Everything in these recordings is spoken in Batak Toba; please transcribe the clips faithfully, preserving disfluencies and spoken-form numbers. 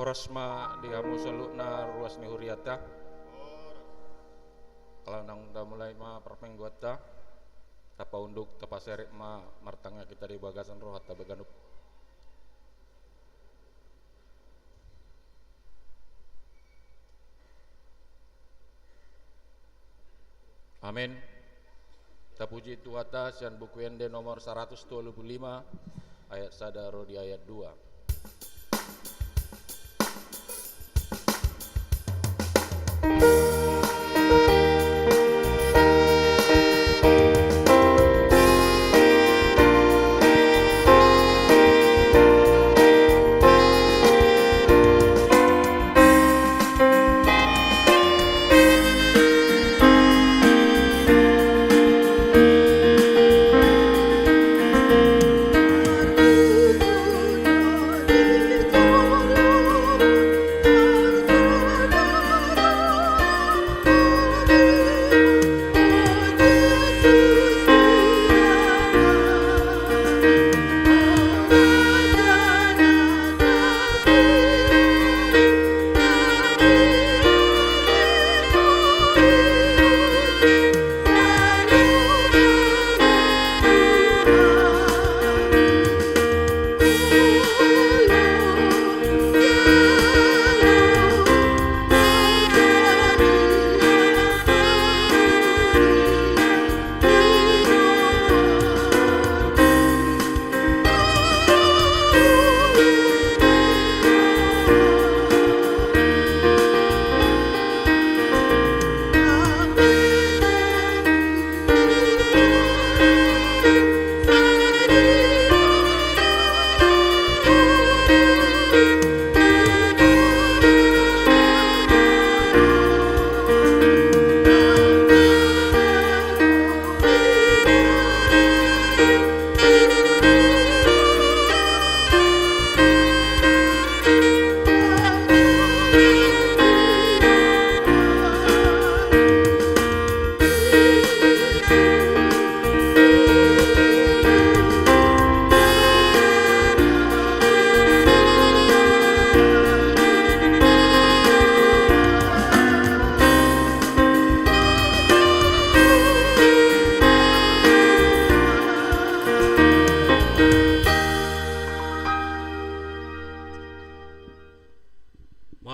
Horas ma di hamu saluhutna ruas ni huriata. Kalau nang damulai ma parmingguanta, tapaunduk, tapaserep ma martangiang hita di bagasan rohanta be ganup. Amen. Tapuji Tuhanta sian Buku Ende nomor saratus tolu pulu lima, ayat sada ro di ayat dua.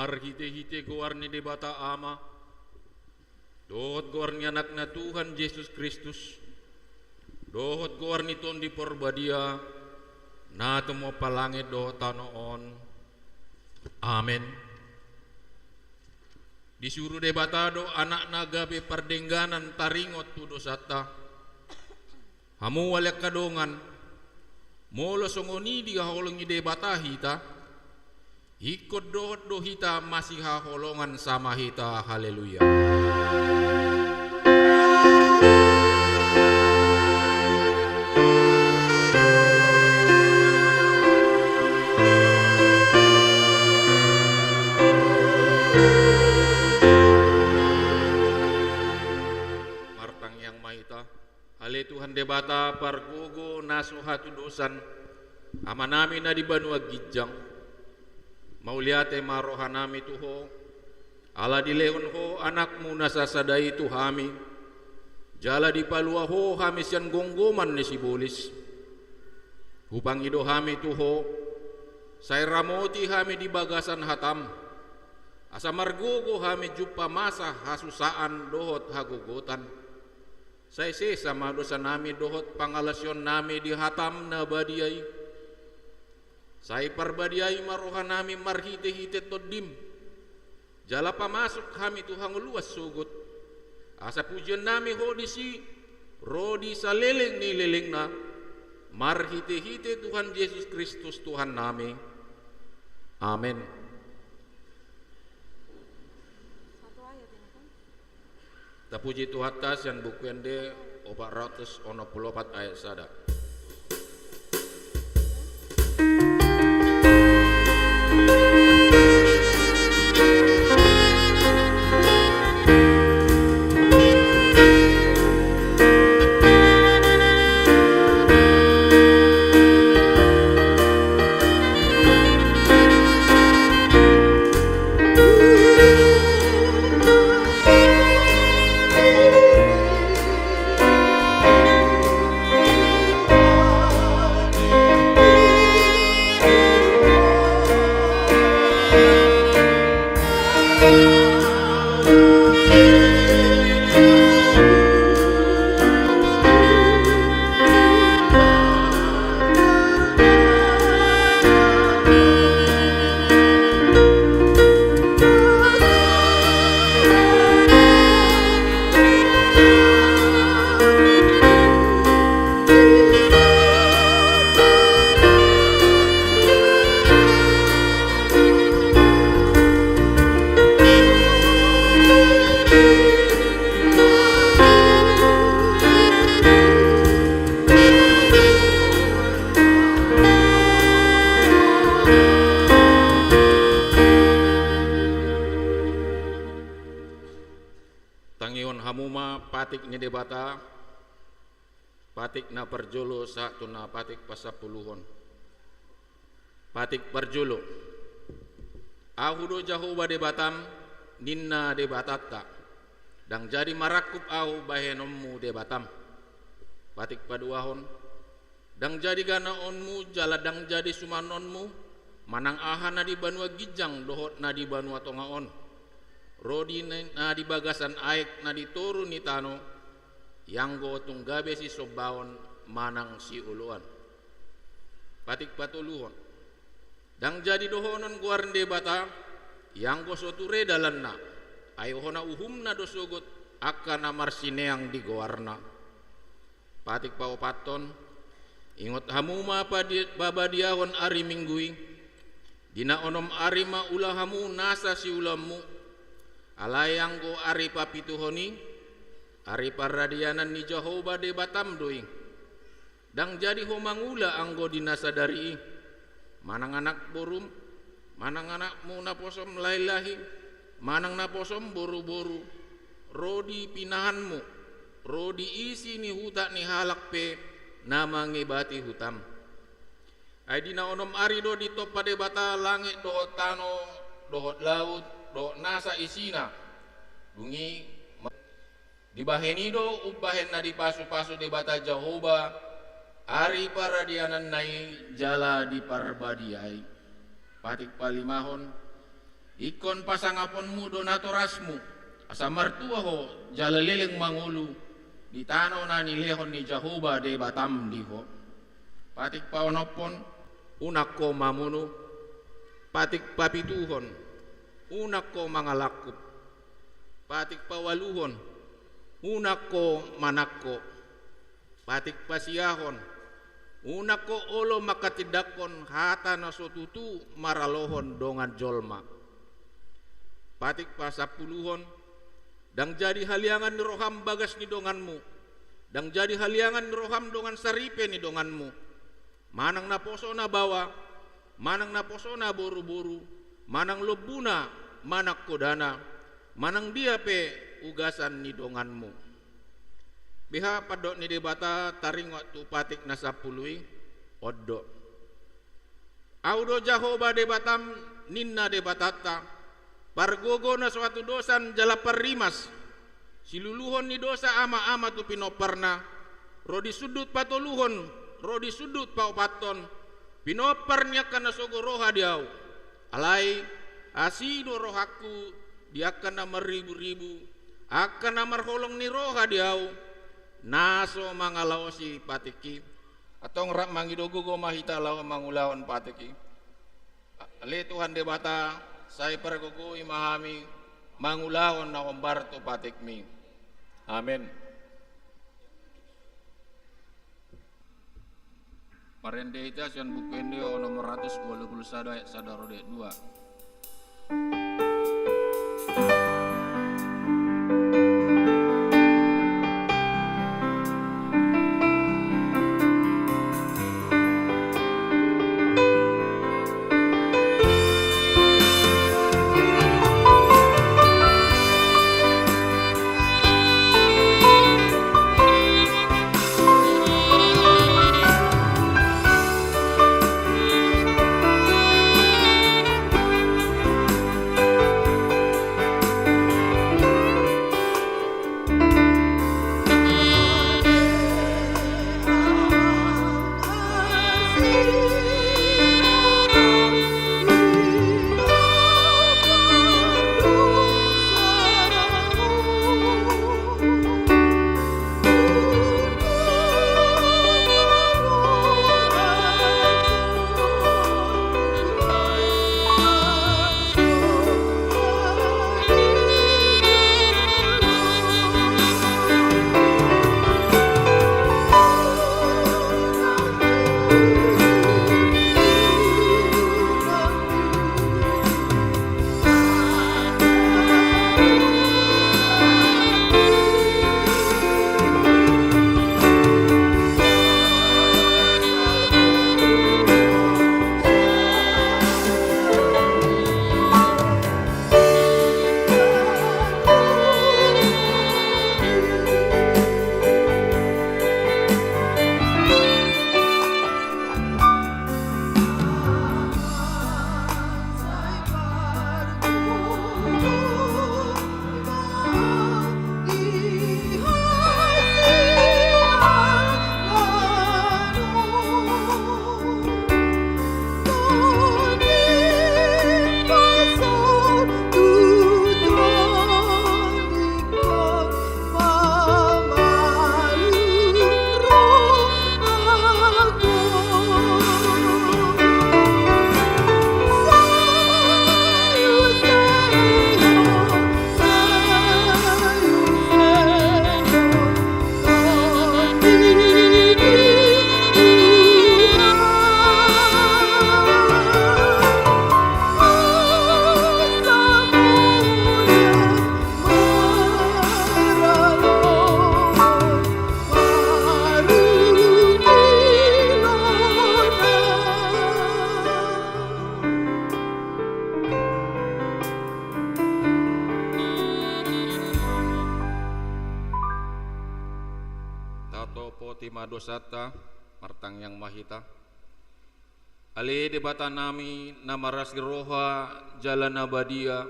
Marhitehite goar ni Debata Ama, dohot goar ni Anakna Tuhan Jesus Kristus, dohot goar ni Tondi Porbadia, na tumompa langit dohot tano on. Amen. Disuru Debata do Anakna gabe pardengganan taringot tu dosanta. Hamu ale angka dongan, molo songon i dihaholongi Debata hita, ingkon dohot do hita masihaholongan sama hita. Haleluya. Martangiang ma hita. Ale Tuhan Debata, pargogo na so hatudosan, Amanami na di banua ginjang, mauliate ma rohanami tu Ho, ala dilehon Ho Anakmu na sasada i tu hami, jala dipalua Ho hami sian gomgoman ni sibolis. Hupangido hami tu Ho, sai ramoti hami di bagasan hataM, asa margogo hami jumpa masa hasusaan dohot hagogotan. Sai sesa ma dosanami dohot pangalaosionnami di hataM na badia i. Sai parbadiai ma rohanami marhitehite TondiM, jala pamasuk hami tu hangoluan sogot, asa pujionnami Ho disi ro di saleleng ni lelengna, marhitehite Tuhan Jesus Kristus Tuhannami. Amen. Tapuji Tuhanta sian Buku Ende opat ratus onom pulu opat ayat sada. Tangihon hamu ma patik ni Debata, patik na parjolo sahat tu na patik pasampuluhon. Patik parjolo. Ahu do Jahowa Debatam, ninna Debatanta. Ndang jadi marangkup ahu bahenonmu Debatam. Patik paduahon. Ndang jadi ganaonmu jala ndang jadi sumanonmu, manang aha na di banua ginjang dohot na di banua tonga on, ro di na, na di bagasan aek na di toru ni tano, ianggo tung gabe sisombaon manang sioloan. Patik patoluhon. Ndang jadi dohonon goar ni Debata, ianggo so ture dalanna, ai hona uhumna do sogot angka na marsineang di goarna. Patik paopathon. Ingot hamu ma padi-, pabadiahon ari Minggu i, di na onom ari ma ula hamu nasa siulaonmu, alai anggo ari papituhon i, ari paradianan ni Jahowa Debatam do i. Ndang jadi ho mangula anggo di na sadari i, manang anak borum, manang anakmu naposom lahilahi, manang naposom boruboru, ro di pinahanmu, ro di isi ni huta ni halak pe na mangebati hutam. Ai di na onom ari do ditompa Debata langit dohot tano, dohot laut, dohot nasa isina. Dung i ma-, Dibahen i do umbahen na dipasupasu Debata Jahowa ari paradiananna i jala diparbadiai. Patik palimahon. Ingkon pasangaponmu do natorasmu, asa martua ho jala leleng mangolu di tano na nilehon ni Jahowa Debatam di ho. Patik paonomhon. Unang ho mamunu. Patik papituhon. Unang ho mangalangkup. Patik paualuhon. Unang ho manangko. Patik pasiahon. Unang ho olo manghatindanghon hata na so tutu maralohon dongan jolma. Patik pasampuluhon. Ndang jadi haliangan ni roham bagas ni donganmu. Ndang jadi haliangan ni roham dongan saripe ni donganmu. Manang naposona baoa, manang naposona boruboru, manang lombuna, manang hodana, manang dia pe ugasan ni donganmu. Beha pandok ni Debata taringot tu patik na sampulu i? On do. Ahu do Jahowa Debatam, ninna Debatanta, pargogo na so hatudosan jala parrimas, siluluhon ni dosa amaama tu pinomparna, ro di sundut patoluhon, ro di sundut paopathon, pinompar ni angka na sogo roha di ahu. Alai asi do rohangku di angka na marriburibu, angka na marholong ni roha di ahu, na so mangalaosi patik i. Antong rap mangido gogo ma hita laho mangulahon patik i. Ale Tuhan Debata, sai pargogoi ma hami mangulahon na hombar tu patikmi. Amen. Marende hita sian Buku Ende o nomor ratus ualu pulu sada ayat sada ro di ayat dua. Topoti ma dosanta, martangiang ma hita. Ale Debatanami na marasi roha jala na badia,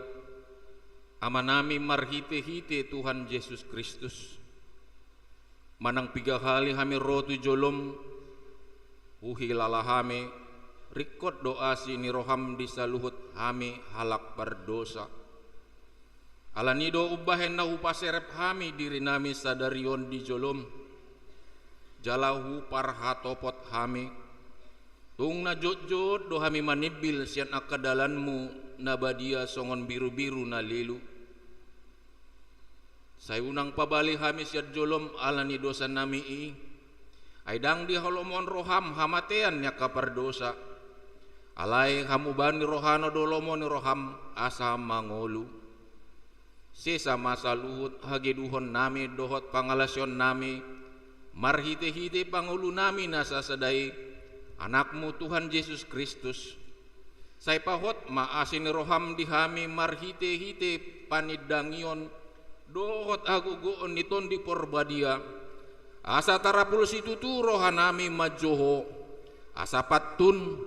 Amanami marhitehite Tuhan Jesus Kristus. Manang piga hali hami ro tu jolom, huhilala hami, ringkot do asi ni roham di saluhut hami halak pardosa. Alani do umbahen na hupaserep hami dirinami sadari on di jolom, jala huparhatopot hami. Tung na jotjot do hami manimbil sian angka dalanmu na badia songon birubiru na lilu. Sai unang pabali hami sian jolom alani dosanami i, ai ndang dihalomohon roham hamatean ni angka pardosa. Alai hamubani rohana do lomo ni roham asa mangolu. Sesa ma saluhut hageduhonnami dohot pangalaosionnami, marhitehite pangolunami na sasada i, Anakmu Tuhan Jesus Kristus. Sai pahot ma asi ni roham di hami marhitehite panindangion dohot hagogoon ni Tondi Porbadia, asa tarapul situtu rohanami manjou Ho, asa pantun,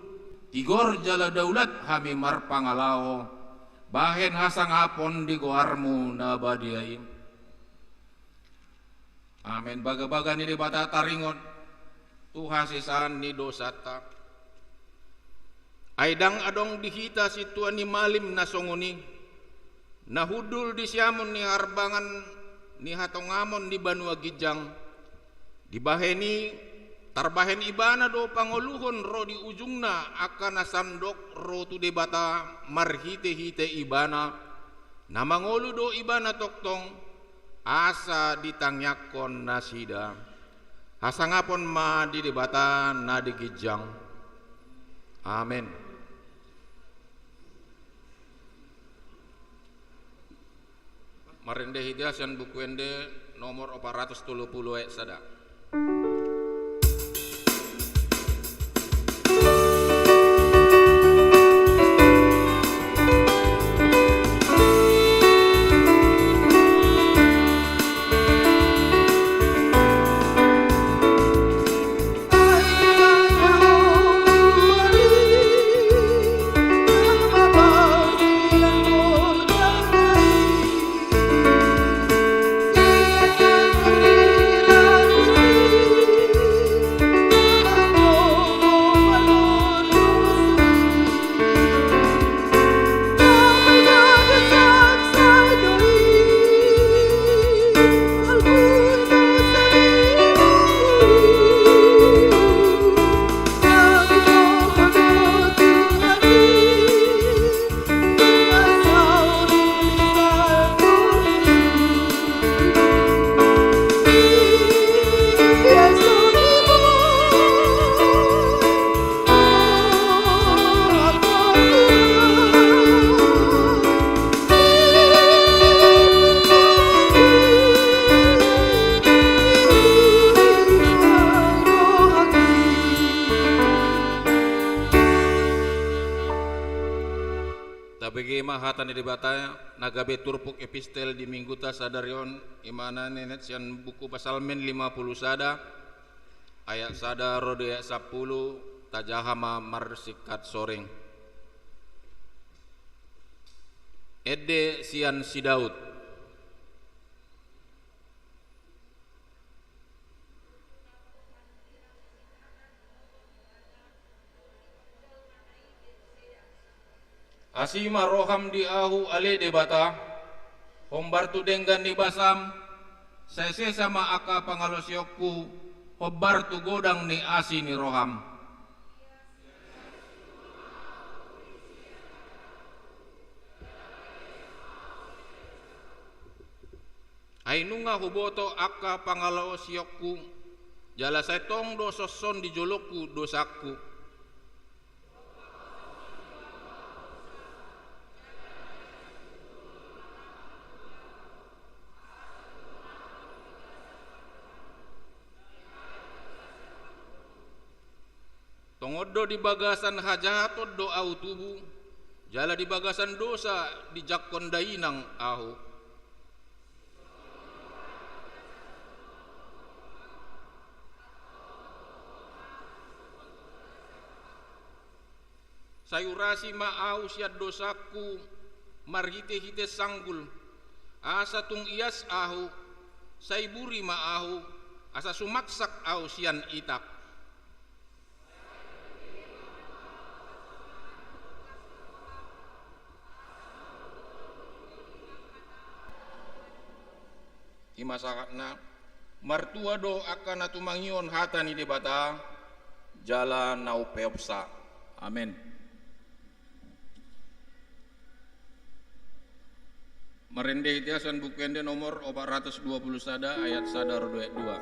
tigor jala daulat hami marpangalaho, bahen hasangapon di goarmu na badia i. Amen. Bagabaga ni Debata taringot tu hasesaan ni dosanta. Ai ndang adong di hita sintua ni malim na songon i, na hundul di siamun ni harbangan ni hatongamon ni banua ginjang. Dibahen i, tarbahen Ibana do pangoluhon ro di ujungna angka na sandok ro tu Debata marhitehite Ibana, na mangolu do Ibana tongtong, asa ditangiangkon nasida. Hasangapon ma di Debata na di ginjang. Amen. Marende hita sian Buku Ende nomor opat ratus tolu pulu ayat sada. Tabege ma hata ni Debata na gabe turpuk epistel di mingguta sadari on, i ma na ninaet sian buku Psalmen lima pulu sada, ayat sada ro di ayat sampulu, tajaha ma marsingkat soring. Ende sian si Daud. Asi ma roham di ahu ale Debata, hombar tu denggan ni basam, sai sesa ma angka pangalaosionku, hombar tu godang ni asi ni roham. Ai nunga huboto angka pangalaosionku, jala sai tong do songon di jolongku dosangku. Tongon do di bagasan hajahaton do ahu tubu, jala di bagasan dosa dijangkon dainang ahu. Sai urasi ma ahu sian dosangku marhitehite sanggul, asa tung ias ahu, sai buri ma ahu, asa sumaksak ahu sian itap. I ma sahatna. Martua do angka na tumangihon hata ni Debata jala na umpeopsa. Amen. Marende hita sian Buku Ende nomor opat ratus dua puluh sada, ayat sada ro dohot ayat dua.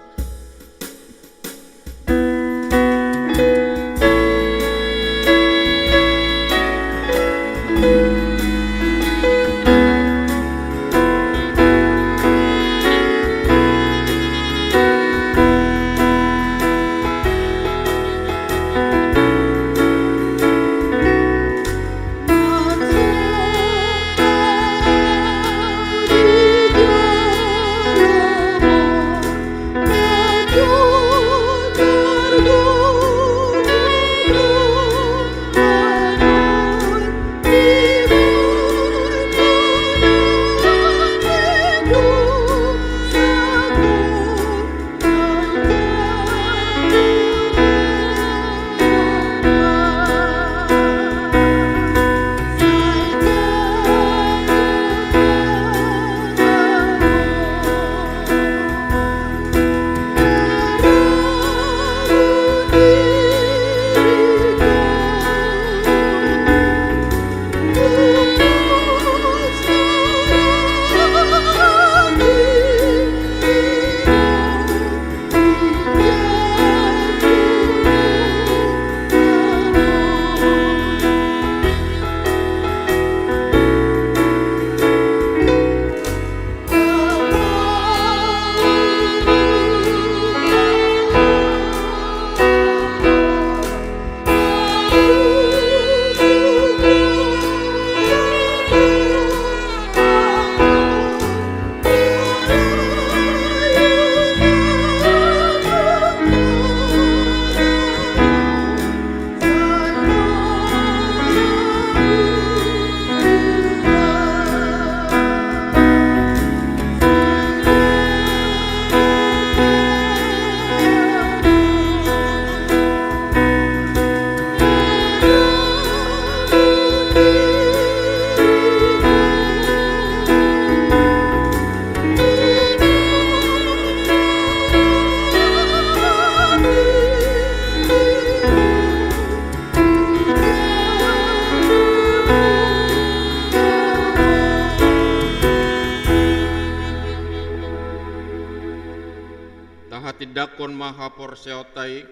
Tahatindangkon ma haporseaonta i,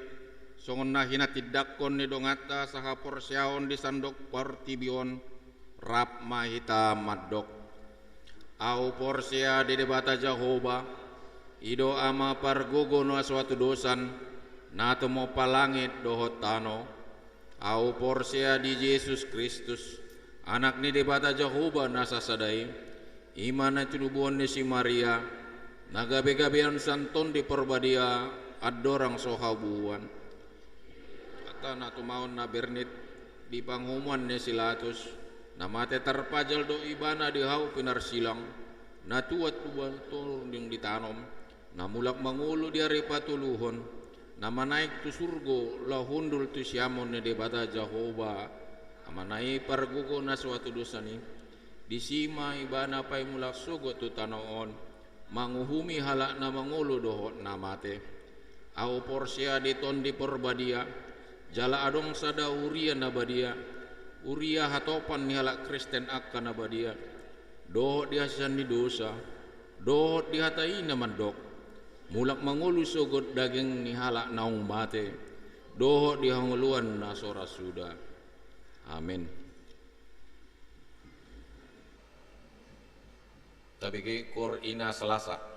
songon na hinatindangkon ni donganta sahaporseaon di sandok portibi on, rap ma hita mandok. Ahu porsea di Debata Jahowa, i do Ama pargogo na so hatudosan, na tumompa langit dohot tano. Ahu porsea di Jesus Kristus, Anak ni Debata Jahowa na sasada i, i ma na tinubuhon ni si Maria, na gabegabean sian Tondi Porbadia, andorang so habubuhan. Hata na tumaon na bernit di pangomoan ni si Latus, na mate tarpajal do ibana di hau pinarsilang, na tuat tu batu torning ditanom, na mulak mangolu di ari patoluhon, na manaek tu surgo laho hundul tu siamun ni Debata Jahowa, Amana i pargogo na so hatudosan i, disi ma ibana paimulak sogot tu tano on, manguhumi halak na mangolu dohot na mate. Ahu porsea di Tondi Porbadia, jala adong sada huria na badia, huria hatopan ni halak Kristen angka na badia, dohot di hasesaan ni dosa, dohot di hata i na mandok, mulak mangolu sogot daging ni halak naung mate, dohot di hangoluan na so ra suda. Amen. Tabege Koor i na Salasa.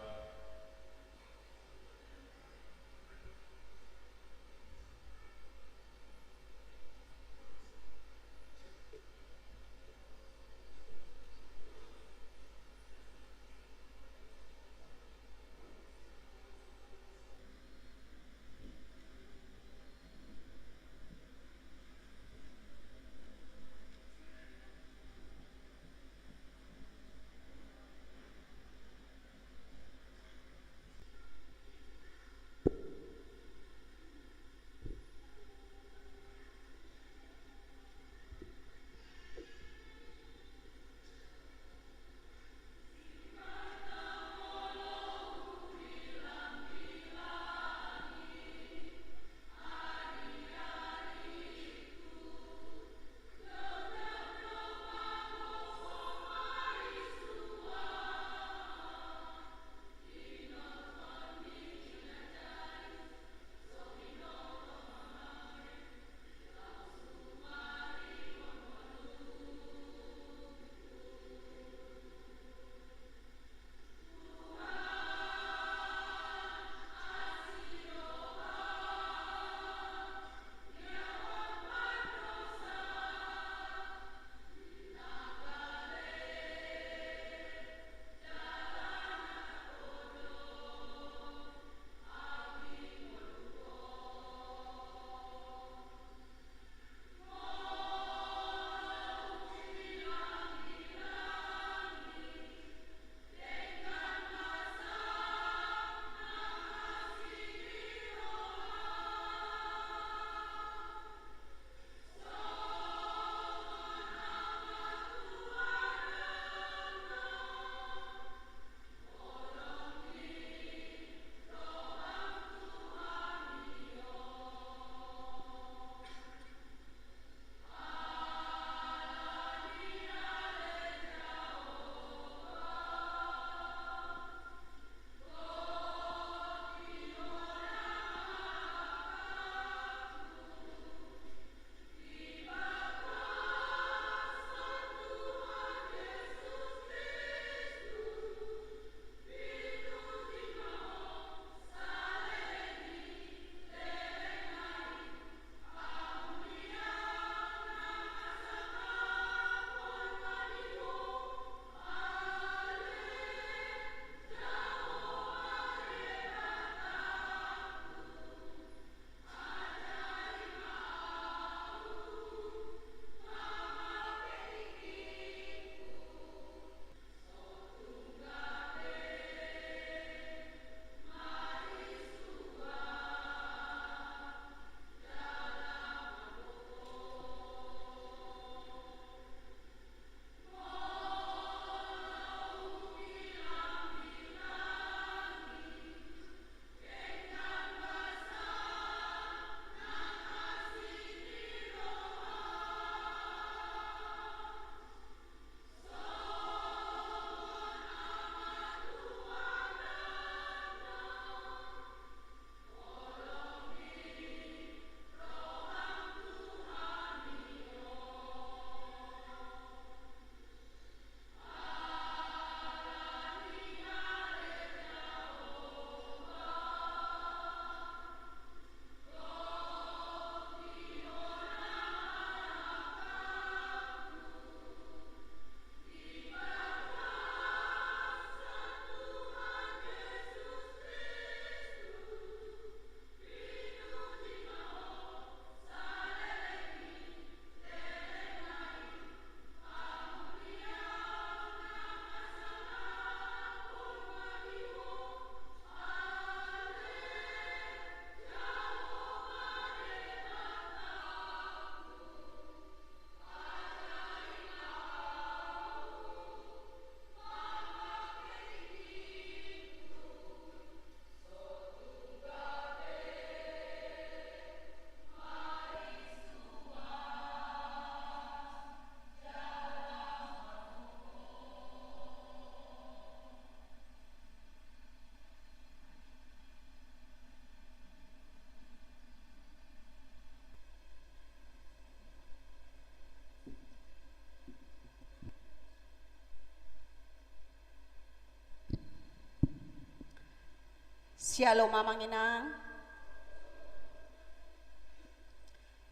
Shalom amang inang.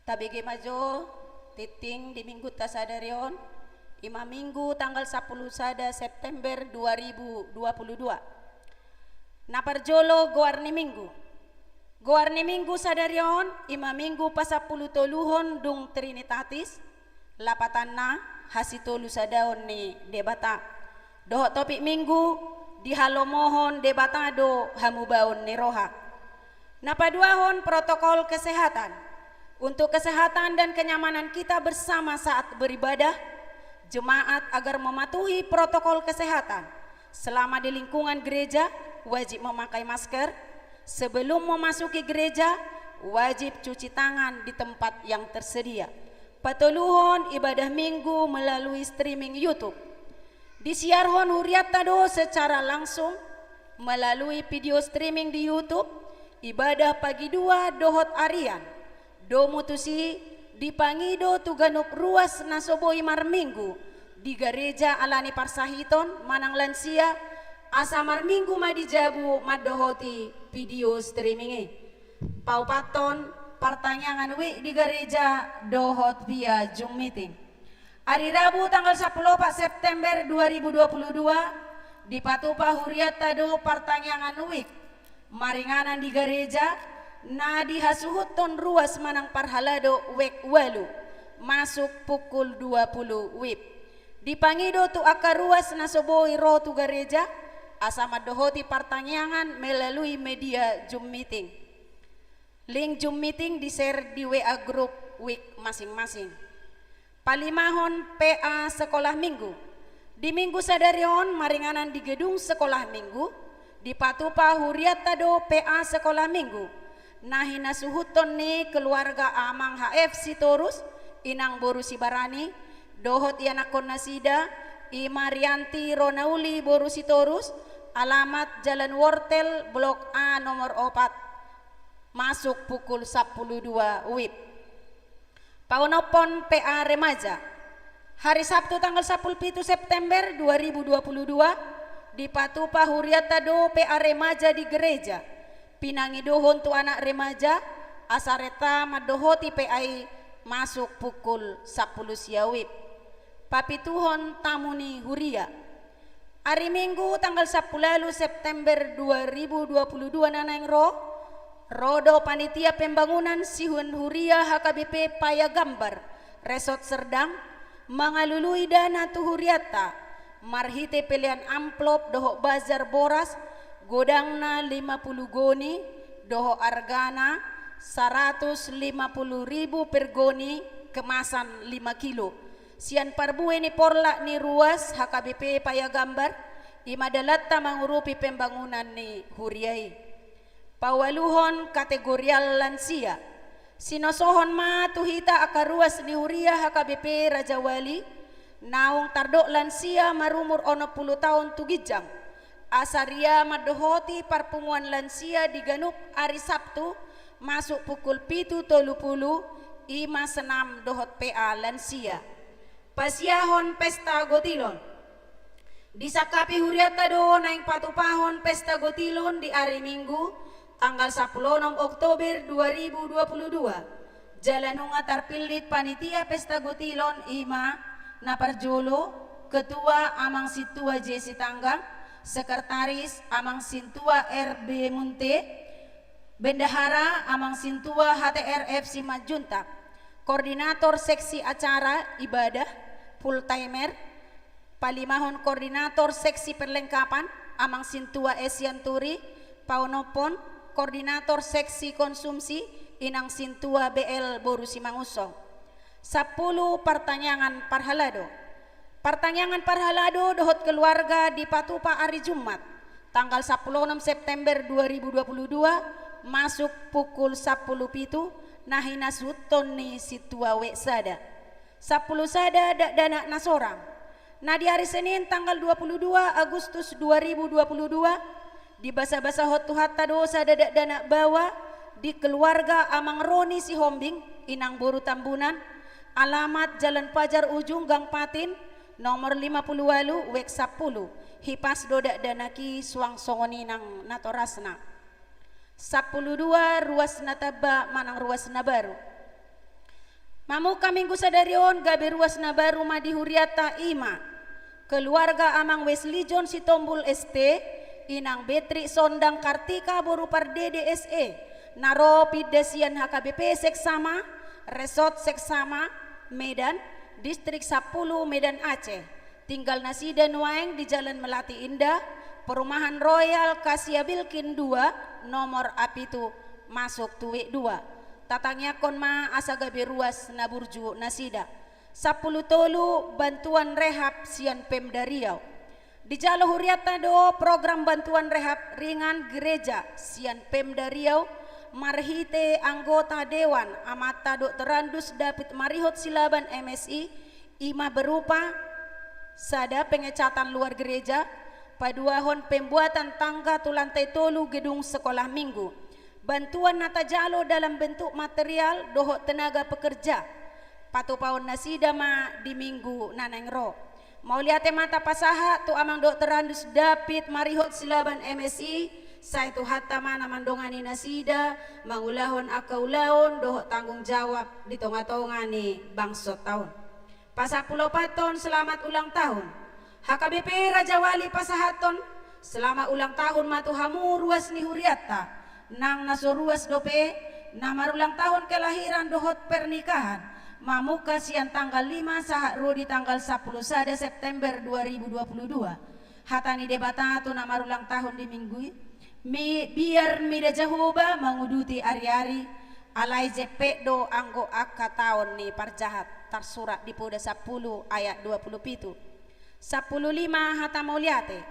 Tabege ma jo tingting di minggunta sadari on, i ma Minggu tanggal sampulu sada September dua ribu dua puluh dua. Na parjolo goar ni Minggu. Goar ni Minggu sadari on, i ma Minggu pasampulu toluhon dung Trinitatis, lapatanna hasitolusadaon ni Debata. Dohot topik Minggu, dihalomohon Debata do hamubaon ni roha. Na paduahon protokol kesehatan. Untuk kesehatan dan kenyamanan kita bersama saat beribadah, jemaat agar mematuhi protokol kesehatan. Selama di lingkungan gereja, wajib memakai masker. Sebelum memasuki gereja, wajib cuci tangan di tempat yang tersedia. Patoluhon ibadah Minggu melalui streaming YouTube. Disiarhon hurianta do secara langsung melalui video streaming di YouTube, ibadah pagi dua dohot arian. Domu tusi, dipangido tu ganup ruas na so boi marminggu di gareja ala ni parsahiton manang lansia, asa marminggu ma di jabu mandohoti video streaming i. Paopathon, partangiangan week di gareja dohot via Zoom meeting. Ari Rabu tanggal sampulu opat September dua ribu dua puluh dua, dipatupa hurianta do partangiangan week. Maringanan di gareja, na dihasuhuthon ruas manang parhalado week ualu, masuk pukul dua puluh wib. Dipangido tu angka ruas na so boi ro tu gareja, asa mandohoti partangiangan melalui media Zoom meeting. Link Zoom meeting di-share di W A group week masing-masing. Palimahon P A Sekolah Minggu. Di Minggu sadari on maringanan di gedung Sekolah Minggu, dipatupa hurianta do P A Sekolah Minggu. Na hinasuhuthon ni keluarga Amang H F Sitorus, Inang boru Sibarani, dohot ianakhon nasida, i ma Rianti ro Nauli boru Sitorus, alamat Jalan Wortel, Blok A nomor opat. Masuk pukul sampulu dua wib. Paonomhon P A Remaja. Hari Sabtu tanggal sampulu pitu September dua ribu dua puluh dua, dipatupa hurianta do P A Remaja di gereja. Pinangidohon tu anak remaja, asa renta mandohoti P A i masuk pukul sampulu sia wib. Papituhon tamu ni huria. Ari Minggu tanggal sampulu ualu September dua ribu dua puluh dua na naeng ro, ro do panitia pembangunan sian huria H K B P Payagambar, Resort Serdang, mangalului dana tu hurianta, marhite pelean amplop dohot bazar boras, godangna lima pulu goni, dohot argana saratus lima pulu ribu per goni, kemasan lima kilo. Sian parbue ni porlak ni ruas H K B P Payagambar, i ma dalanta mangurupi pembangunan ni huria i. Paualuhon kategorial lansia. Sinosohon ma tu hita angka ruas ni huria H K B P Rajawali, naung tardok lansia marumur onom pulu taon tu ginjang. Asa ria mandohoti parpunguan lansia di ganup ari Sabtu, masuk pukul pitu tolu pulu, i ma senam dohot P A lansia. Pasiahon pesta gotilon. Disangkapi hurianta do naeng patupahon pesta gotilon di ari Minggu, tanggal sampulu onom Oktober dua ribu dua puluh dua. Jala nunga tarpillit panitia pesta gotilon i ma, na parjolo, Ketua Amang Sintua J Sitanggang, Sekretaris Amang Sintua R B Munte, Bendahara Amang Sintua H T R F Simanjuntak, Koordinator Seksi Acara Ibadah, Full Timer, palimahon Koordinator Seksi Perlengkapan, Amang Sintua S Sianturi, paonomhon Koordinator Seksi Konsumsi, Inang Sintua B L boru Simangunsong. Sampulu partangiangan parhalado. Partangiangan parhalado dohot keluarga dipatupa ari Jumat, tanggal sampulu onom September dua ribu dua puluh dua, masuk pukul sampulu pitu, na hinasuhuthon ni sintua week sada. Sampulu sada dakdanak na sorang. Na di ari Senin tanggal dua puluh dua Agustus dua ribu dua puluh dua, dibasabasahon Tuhanta do sada dakdanak baoa di keluarga Amang Roni Sihombing, Inang boru Tambunan, alamat Jalan Pajar Ujung Gang Patin, nomor lima pulu ualu, week sampulu. Hipas do dakdanak i suang songon i nang natorasna. Sampulu dua, ruas na tamba manang ruas na baru. Mamungka Minggu sadari on gabe ruas na baru ma di hurianta, i ma keluarga Amang Wesley John Sitombul S T, Inang Betri Sondang Kartika boru Pardede S E, na ro pinda sian H K B P Seksama, Resort Seksama, Medan, Distrik sampulu, Medan Aceh. Tinggal nasida nuaeng di Jalan Melati Indah, Perumahan Royal Kasia Bilkin dua, nomor A pitu, masuk tu W dua. Tatangiangkon ma asa gabe ruas na burju nasida. Sampulu tolu, bantuan rehab sian Pemda Riau. Dijalo hurianta do program bantuan rehab ringan gereja sian Pemda Riau marhite anggota dewan, amanta Doktorandus David Marihot Silaban M Si, i ma berupa: sada, pengecatan luar gereja; paduahon, pembuatan tangga tu lantai tolu gedung sekolah minggu. Bantuan na tajalo dalam bentuk material dohot tenaga pekerja, patupaon nasida ma di minggu na naeng ro. Mauliate ma tapasahat tu Amang Doktorandus David Marihot Silaban M Si, sai Tuhanta ma na mandongani nasida mangulahon angka ulaon dohot tanggung jawab di tonga-tonga ni bangsonta on. Pasampulu opathon, selamat ulang tahun. H K B P Rajawali pasahathon selamat ulang tahun ma tu hamu ruas ni hurianta, nang na so ruas dope, na marulang tahun kelahiran dohot pernikahan, mamungka sian tanggal lima sahat ro di tanggal sampulu sada September dua ribu dua puluh dua. Hata ni Debata tu na marulang tahun di minggu i: Mi-, biar mida Jahowa manguduti ari-ari, alai jempek do anggo angka taon ni parjahat. Tarsurat di Poda sampulu ayat dua puluh pitu. Sampulu lima, hata mauliate.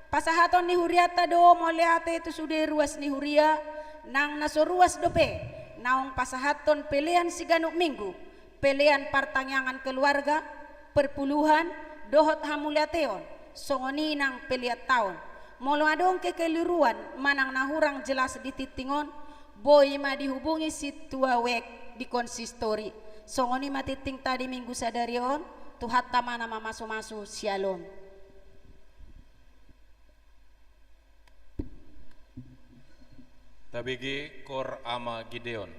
Pasahaton ni hurianta do mauliate tu sude ruas ni huria, nang na so ruas dope, naung pasahathon pelean siganup minggu, pelean partangiangan keluarga, perpuluhan, dohot hamauliateon, songon i nang pelean taon. Molo adong kekeliruan manang na hurang jelas di tingting on, boi ma dihubungi sintua wijk di konsistori. Songon i ma tingtingta di minggu sadari on, Tuhanta ma na mamasu-masu sialom. Tabege Koor Ama Gideon.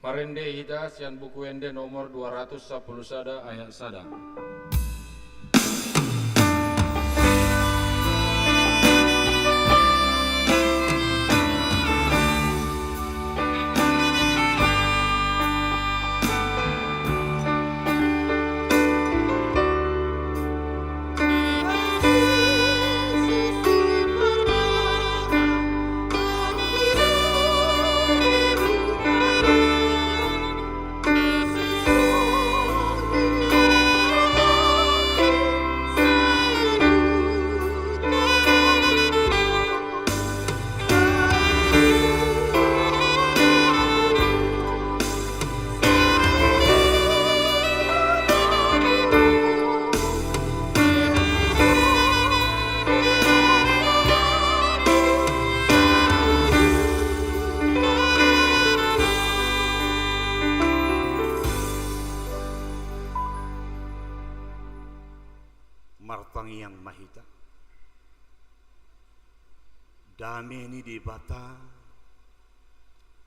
Parende hita sian Buku Ende nomor dua ratus sampulu sada ayat sada. Martangiang ma hita. Dame ni Debata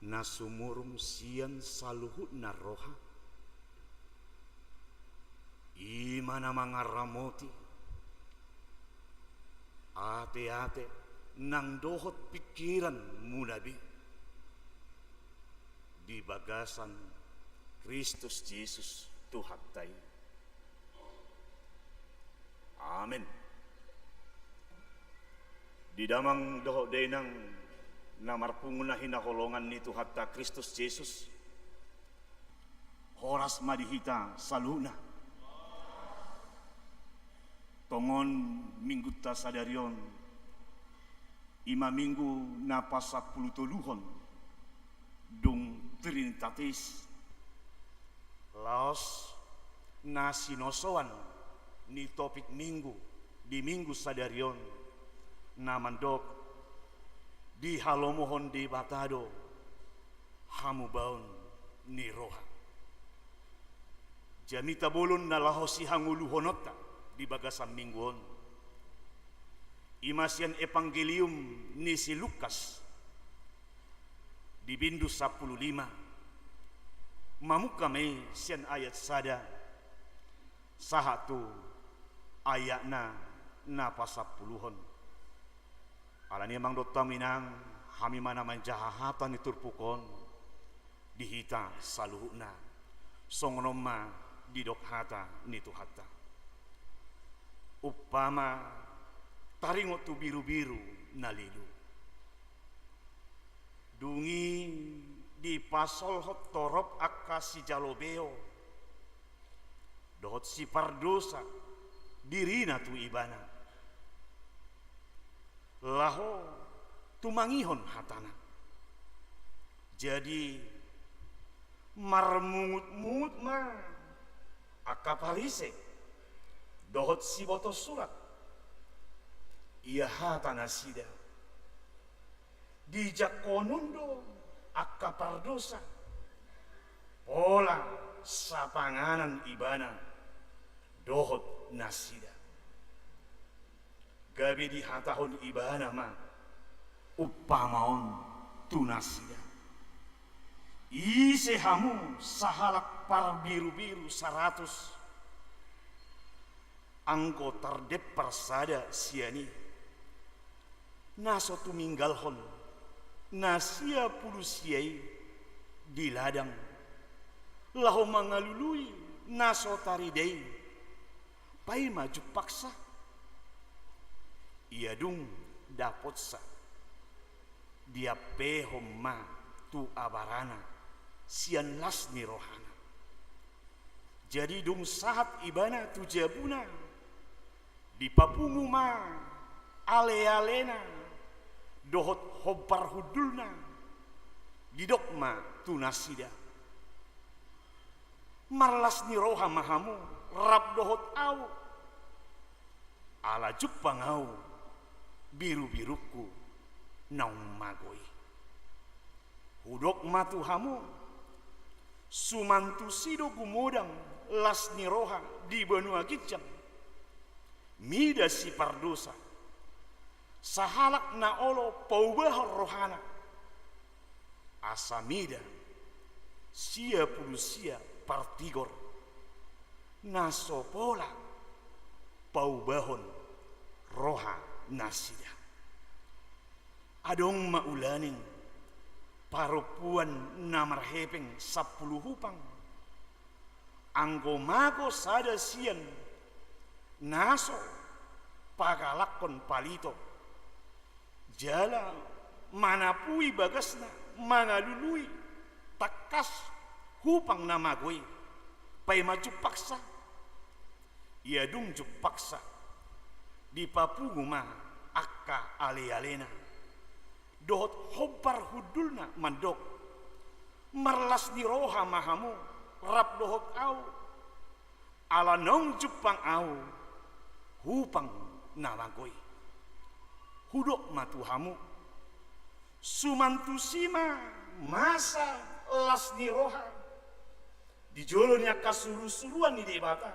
na sumurung sian saluhutna roha, i ma na mangaramoti ateate nang dohot pingkiranmuna be di bagasan Kristus Jesus Tuhanta i. Amen. Di damang dohot dainang na marpungu na hinaholongan ni Tuhanta Kristus Jesus, horas ma di hita saluhutna. Tongon minggunta sadari on, i ma minggu na pasampulu toluhon dung Trinitatis. Laos na sinosoan ni topik minggu di minggu sadari on na mandok: Dihalomohon Debata do hamubaon ni roha. Jamita bolon na laho sihangoluhononta di bagasan minggu on, i ma sian Evanggelium ni si Lukas di bindu sampulu lima. Mamungka ma i sian ayat sada sahat tu ayatna na pasampuluhon. Alani i, amang dohot inang, hami ma na manjaha hata ni turpuk on di hita saluhutna. Songon on ma didok hata ni Tuhanta. Umpama taringot tu birubiru na lilu. Dung i dipasolhot torop angka sijalo beo dohot sipardosa dirina tu ibana, laho tumangihon hatana. Jadi marmungutmungut ma angka Parise dohot sibotosurat. Ia hata nasida, dijangkonon do angka pardosa, pola sapanganan ibana dohot nasida. Gabe dihatahon ibana ma umpama on tu nasida: Ise hamu sahalak parbirubiru saratus, anggo tardempar sada sian i, na so tuminggalhon na sia pulu sia i di ladang, laho mangalului na so tarida i, paima jumpangsa? Ia dung dapotsa, diampehon ma tu abarana sian las ni rohana. Jadi dung sahat ibana tu jabuna, dipapungu ma alealena dohot hombar hundulna, didok ma tu nasida: Marlas ni roha ma hamu rap dohot ahu, ala jumpang ahu birubirungku naung mago i. Hudok ma tu hamu, suman tusi do gumodang las ni roha di banua ginjang mida sipardosa, sahalak na olo paubahon rohana, asa mida sia pulu sia partigor na so pola paubahon roha nasida. Adong ma ulaning parompuan na marhepeng sampulu hupang, anggo mago sada sian na so pagalakkon palito, jala manapui bagasna, mangalului tangkas hupang na mago i, paima jumpangsa. Ia dung jumpangsa, dipapungu ma angka alealena dohot hombar hundulna mandok: Marlas ni roha ma hamu rap dohot ahu, ala naung jumpang ahu hupang na mago i. Hudok ma tu hamu, suman tusi ma masa las ni roha di jolo ni angka surusuruan ni Debata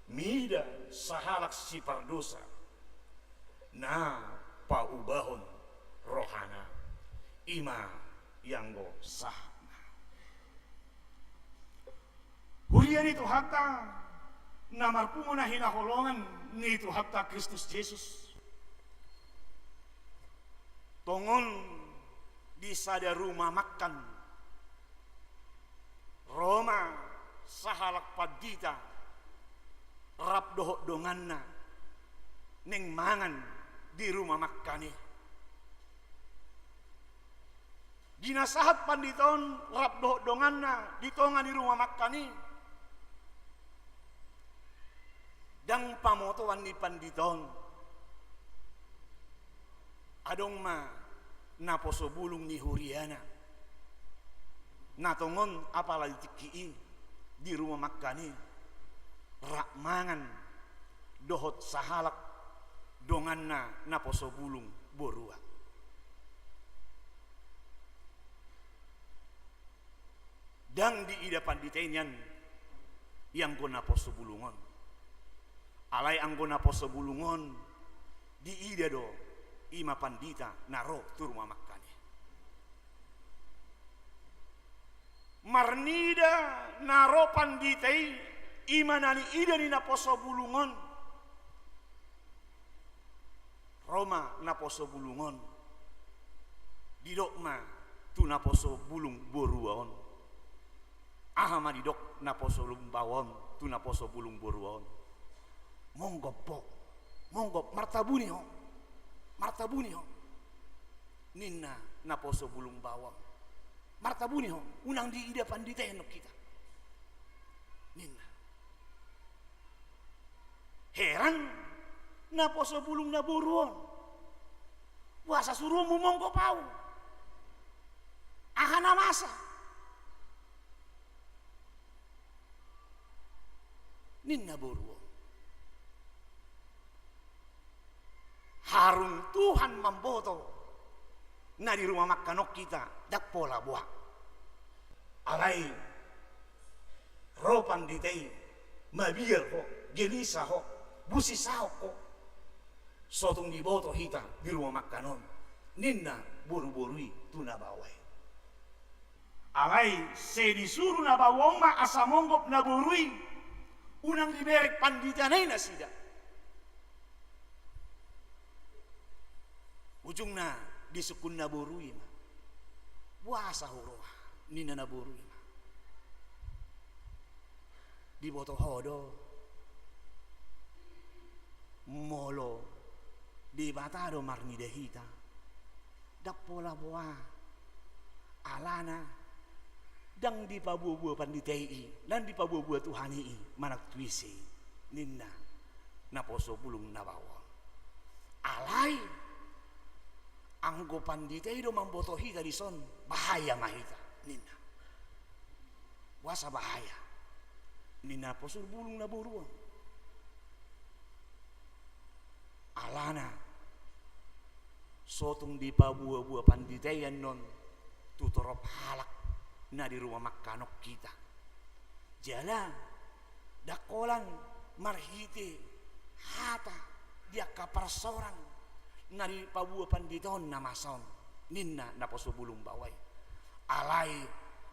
mida sahalak sipardosa na paubahon rohana. I ma i anggo sahatna. Huria ni Tuhanta na marpungu na hinaholongan ni Tuhanta Kristus Jesus. Tongon di sada rumah makan ro ma sahalak pandita rap dohot donganna naeng mangan di rumah makan i. Di na sahat pandita on rap dohot donganna di tonga ni rumah makan i, ndang pamotoan ni pandita on, adong ma naposo bulung ni huriana na tongon apala di tingki i di rumah makan i, rap mangan dohot sahalak donganna naposo bulung borua. Ndang diida pandita i nian i anggo naposo bulung on. Alai anggo naposo bulung on diida do i ma pandita na ro tu rumah makan i. Marnida na ro pandita i, i ma na niida ni naposo bulung on. Ro ma naposo bulung on, didok ma tu naposo bulung borua on. Aha ma didok naposo bulung baoa on tu naposo bulung borua on? Monggop ho, monggop, martabuni ho, martabuni ho, ninna naposo bulung baoa on. Martabuni ho, unang diida pandita i annon hita, ninna. Heran naposo bulung na boru on. Boasa suruonmu monggop ahu? Aha na masa? Ninna boru on. Haruntuhan mamboto na di rumah makan on hita, ndang pola boha. Alai ro pandita i, mabiar ho, gelisah ho, busisaon ho. Sotung diboto hita di rumah makan on, ninna boruboru i tu na baoa i. Alai sai disuru na baoa on ma asa monggop na boru i, unang dibereng pandita na i nasida. Ujungna disungkun na boru i ma. Boasa huroha, ninna na boru i ma. Diboto ho do molo Debata do marnida hita, ndang pola boha. Alana ndang dipabuabua pandita i, ndang dipabuabua Tuhan i manang tu ise i, ninna naposo bulung na baoa on. Alai anggo pandita i do mamboto hita dison, bahaya ma hita, ninna. Boasa bahaya? Ninna naposo bulung na boru on. Alana sotung dipabuabua pandita i annon tu torop halak na di rumah makan on hita. Jala ndang holan marhite hata di angka parsaoran na dipabua pandita on na masa on, ninna naposo bulung baoa i. Alai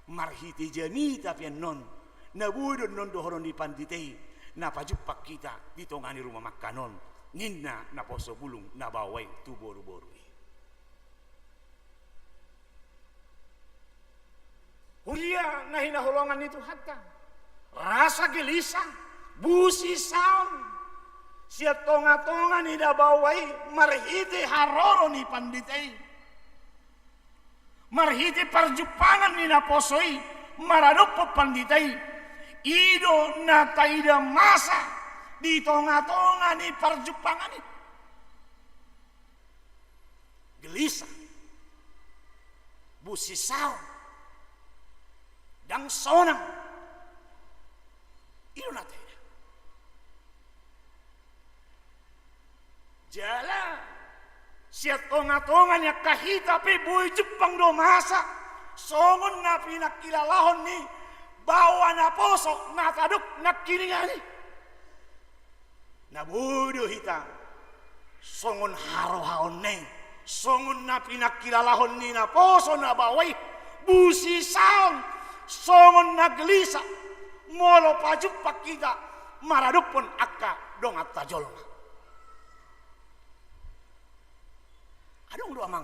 Marhite jamita pe annon, na boi do annon dohonon ni pandita i, na pajumpang hita di tonga ni ruma mangan on, ninna naposo bulung na baoa i tu boruboru i. Huria na hinaholongan ni Tuhanta, rasa gelisah, busisaon sian tongatonga ni na baoa i marhite haroro ni pandita i. Marhite parjumpangan ni naposo i maradophon pandita i, i do na taida masa di tongatonga ni parjumpangan i. Gelisah, busisaon, ndang sonang, i do na taida. Jala sian tongatonga ni angka hita pe boi jumpang do masa songon na pinangkilalahon ni baoa naposo na tadok nangkiningan i. Na boi do hita songon harohaonna i, songon na pinangkilalahon ni naposo na baoa i, busisaon, songon na gelisah molo pajumpang hita maradophon angka donganta jolma. Adong do amang,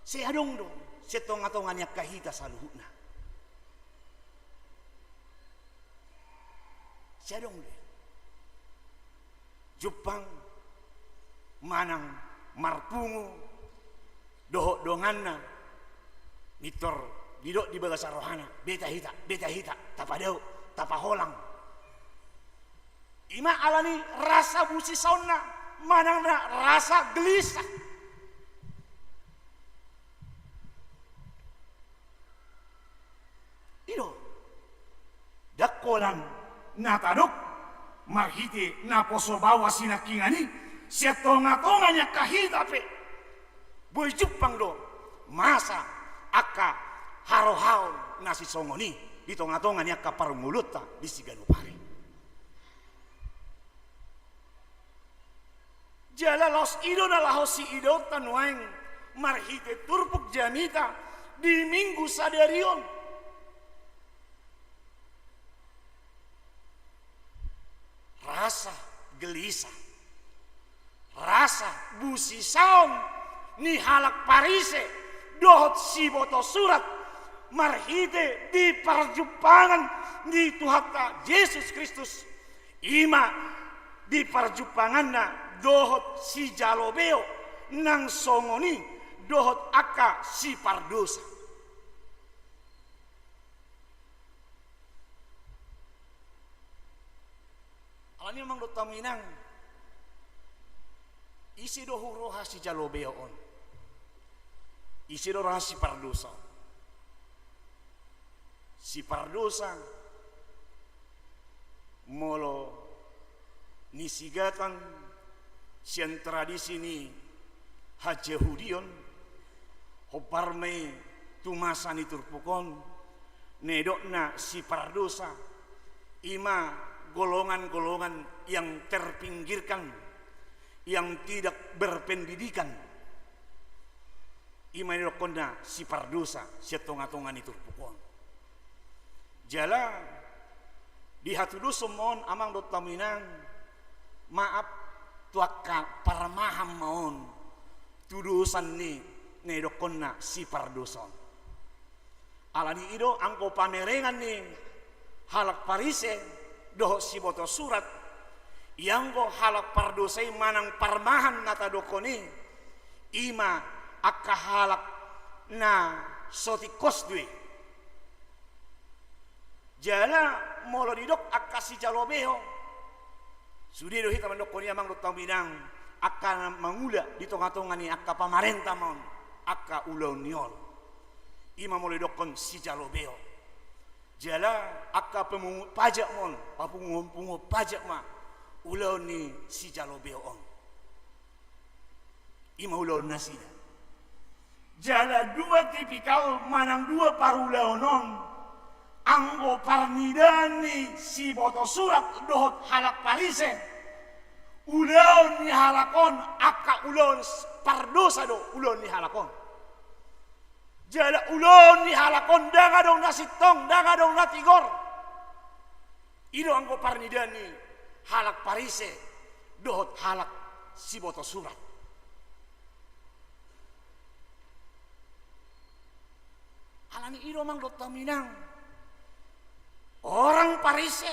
sai adong do sian tongatonga ni angka hita saluhutna. Sai adong do jumpang manang marpungu dohot donganna, mintor didok di bagasan rohana, beta hita, beta hita, tapadao, tapaholang. I ma alani rasa busisaonna manang na rasa gelisah. I do, ndang holan na tadok marhite naposo baoa sinangkingan i, sian tongatonga ni angka hita pe boi jumpang do masa angka harohaon na sisongon i di tongatonga ni angka parngoluonta di siganup ari. Jala laos i do na laho siidaonta nuaeng marhite turpuk jamita di Minggu sadari on. Rasa gelisah, rasa busisaon ni halak Parise dohot siboto surat marhite di parjumpangan ni Tuhanta Jesus Kristus, i ma di parjumpanganna dohot sijalo beo nang songon i dohot angka sipardosa. Alani amang dohot hamu inang, ise do huroha sijalo beo on? Ise do roha sipardosa on? Sipardosa, molo nisigatan sian tradisi ni hajahudion, hombar ma i tu masa ni turpuk on, na nidokna sipardosa, i ma golongan-golongan yang terpinggirkan, yang tidak berpendidikan. I ma nidokhonna sipardosa sian tongatonga ni turpuk on. Jala di hatudoson ma on amang dohot hamu inang, maaf, tu angka parmahan ma on tudosan ni na nidokhonna sipardosa on. Alani i do anggo pamerengan ni halak Parise dohot siboto surat, ianggo halak pardosa i manang parmahan na tadokhon i, i ma angka halak na so tingkos do i. Jala molo didok angka sijalo beo, sude do hita mandokhon i amang dohot hamu inang, angka na mangula di tongatonga ni angka pamarenta ma on angka ulaon ni on. I ma molo didokhon sijalo beo. Jala angka pemungut pajak ma on, papunguhon-punguhon pajak ma ulaon ni sijalo beo on. I ma ulaon nasida. Jala dua tipikal manang dua parulaon on, anggo parnidaan ni siboto surat dohot halak Parise, ulaon ni halak on angka ulaon s-, pardosa do ulaon ni halak on. Jala ulaon ni halak on ndang adong na sintong, ndang adong na tigor. I do anggo parnidaan ni halak Parise dohot halak siboto surat. Alani i do, amang dohot hamu inang, orang Parise,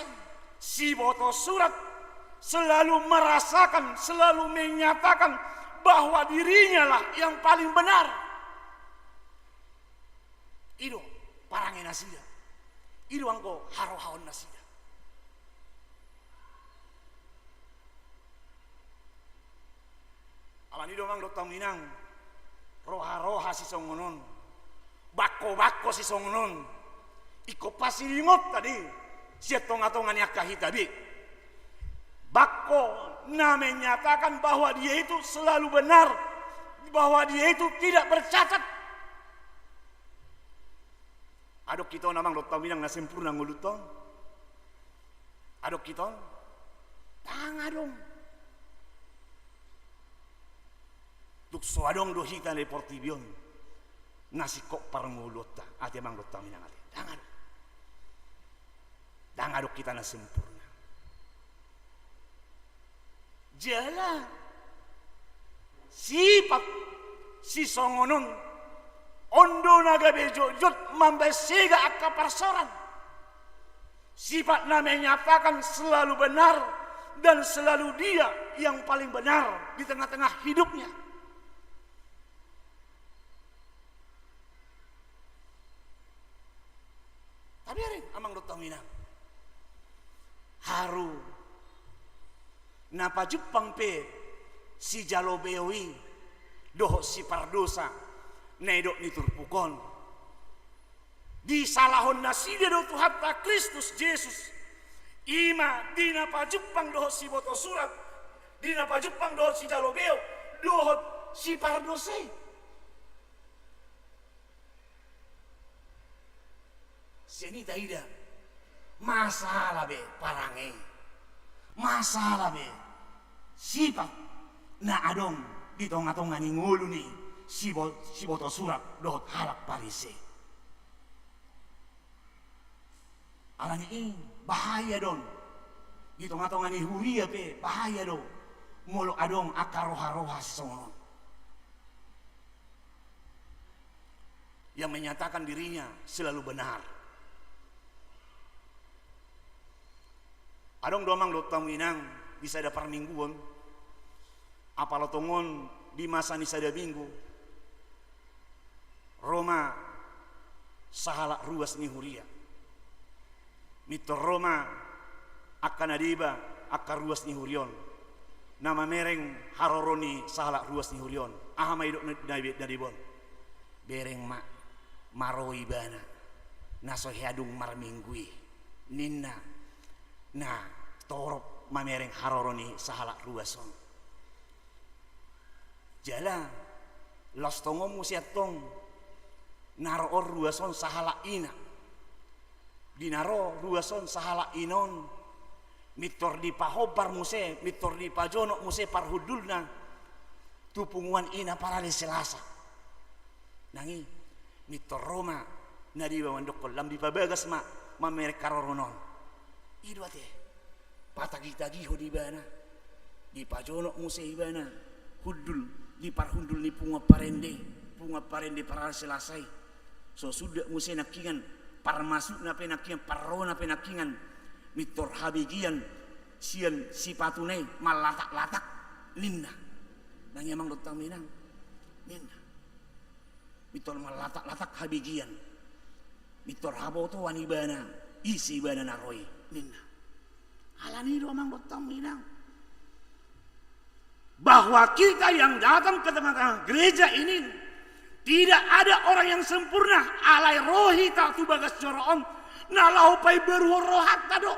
siboto surat, selalu merasakan, selalu menyatakan bahwa dirinya lah yang paling benar. I do parange nasida. I do anggo harohaon nasida. Alani i do, amang dohot hamu inang, roha-roha sisongon on, bangko-bangko sisongon on ingkon pasiringonta di sian tonga-tonga ni angka hita be. Bangko na menyatakan bahwa dia itu selalu benar, bahwa dia itu tidak bercacat. Adong hita on, amang dohot hamu inang, na sempurna ngolunta on? Adong hita on? Ndang adong. Tung so adong do hita di portibi on na singkop parngoluonta, ate amang dohot hamu inang, ate. Ndang adong. Ndang adong hita na sempurna. Jala sipat sisongon on, on do na gabe jotjot mambahen sega angka parsaoran. Sipat na menyatakan selalu benar dan selalu dia yang paling benar di tengah-tengah hidupnya. Tabereng, amang dohot hamu inang, haru na pajumpang pe sijalo beo i dohot sipardosa na nidok ni turpuk on, disalahon nasida do Tuhanta Kristus Jesus. I ma di na pajumpang dohot siboto surat, di na pajumpang dohot sijalo beo dohot sipardosa i. Sian i taida, masalah be parange, masalah be sipat na adong di tonga-tonga ni ngolu ni sibo-, siboto surat dohot halak Parise. Alani i bahaya do on. Di tonga-tonga ni huria pe bahaya do molo adong angka roha-roha sisongon on yang menyatakan dirinya selalu benar. Adong do, amang dohot hamu inang, di sada parmingguon, apala tongon di masa ni sada minggu, ro ma sahalak ruas ni huria. Mintor ro ma angka na deba, angka ruas ni huria on, na mamereng haroro ni sahalak ruas ni huria on. Aha ma didok na, na, na deba on? Bereng ma, maroi ibana na so hea dung marminggu i, ninna na torop mamereng haroro ni sahalak ruas on. Jala laos tongon muse antong na ro on ruas on sahalak ina. Di na ro ruas on sahalak ina on, mintor dipahombar muse, mintor dipajonok muse parhundulna tu punguan i na parade Selasa. Nang i, mintor ro ma na deba mandokkon, lam dipabagas ma mamereng haroro on. I do ate, patagi-tagihon ibana, dipajonok muse ibana hundul di parhundul ni punguan parende, punguan parende parade Selasa i. So suda muse nangkiningan, parmasukna pe nangkiningan, parrona pe nangkiningan, mintor habegean sian sipatuna i mallatak-latak, ninna. Nang i, amang dohot hamu inang, ninna. Mintor mallatak-latak habegean, mintor habotoan ibana ise ibana na ro i, ninna. Alani i do, amang dohot hamu inang, bahwa kita yang datang ke tengah-tengah gereja ini, tidak ada orang yang sempurna. Alai ro hita tu bagas joro on na laho paimbaruhon rohanta do.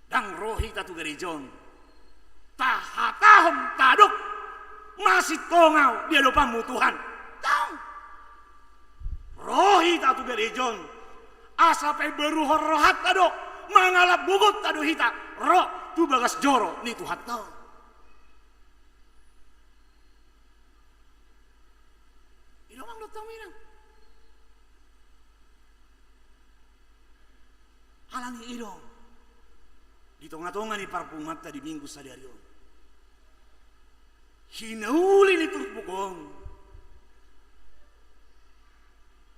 Ndang ro hita tu gareja on tahatahon tadok, masintong ahu di adopanmu Tuhan. Ndang. Ro hita tu gareja on asa paimbaruhon rohanta do, mangalap gogonta do hita ro tu bagas joro ni Tuhanta on. Tong inang. Alani i do, di tonga-tonga ni parpunganta di Minggu sadari on, hinauli ni turpuk on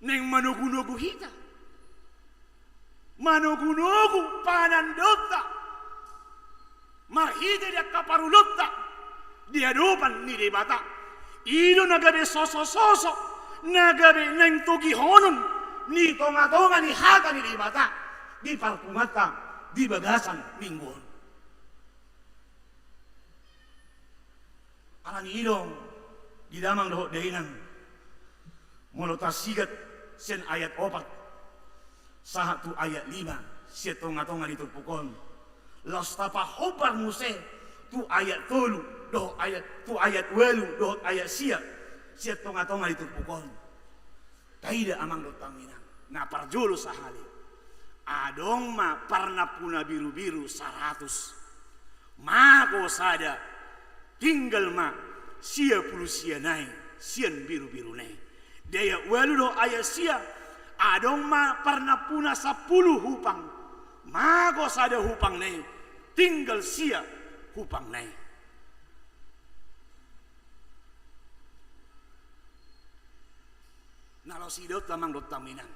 naeng manogu-nogu hita, manogu-nogu panandaonta marhite di angka parulaonta di adopan ni Debata. I do na gabe soso-soso na gabe naeng togihonon ni tonga-tonga ni hata ni Debata di parpunganta di bagasan Minggu on. Alani i do, di damang dohot dainang, molo tasigat sian ayat opat sahat tu ayat lima sian tonga-tonga ni turpuk on, laos tapahombar muse tu ayat tolu dohot ayat, tu ayat ualu dohot ayat sia sian tonga-tonga ni turpuk on. Taida amang dohot hamu inang, na parjolo sahali, adong ma parnampuna birubiru saratus, mago sada, tinggal ma sia pulu sia nai sian birubiru nai. Di ayat ualu dohot ayat sia, adong ma parnampuna sampulu hupang, mago sada hupang nai, tinggal sia hupang nai. Na laos idaonta amang dohot hamu inang,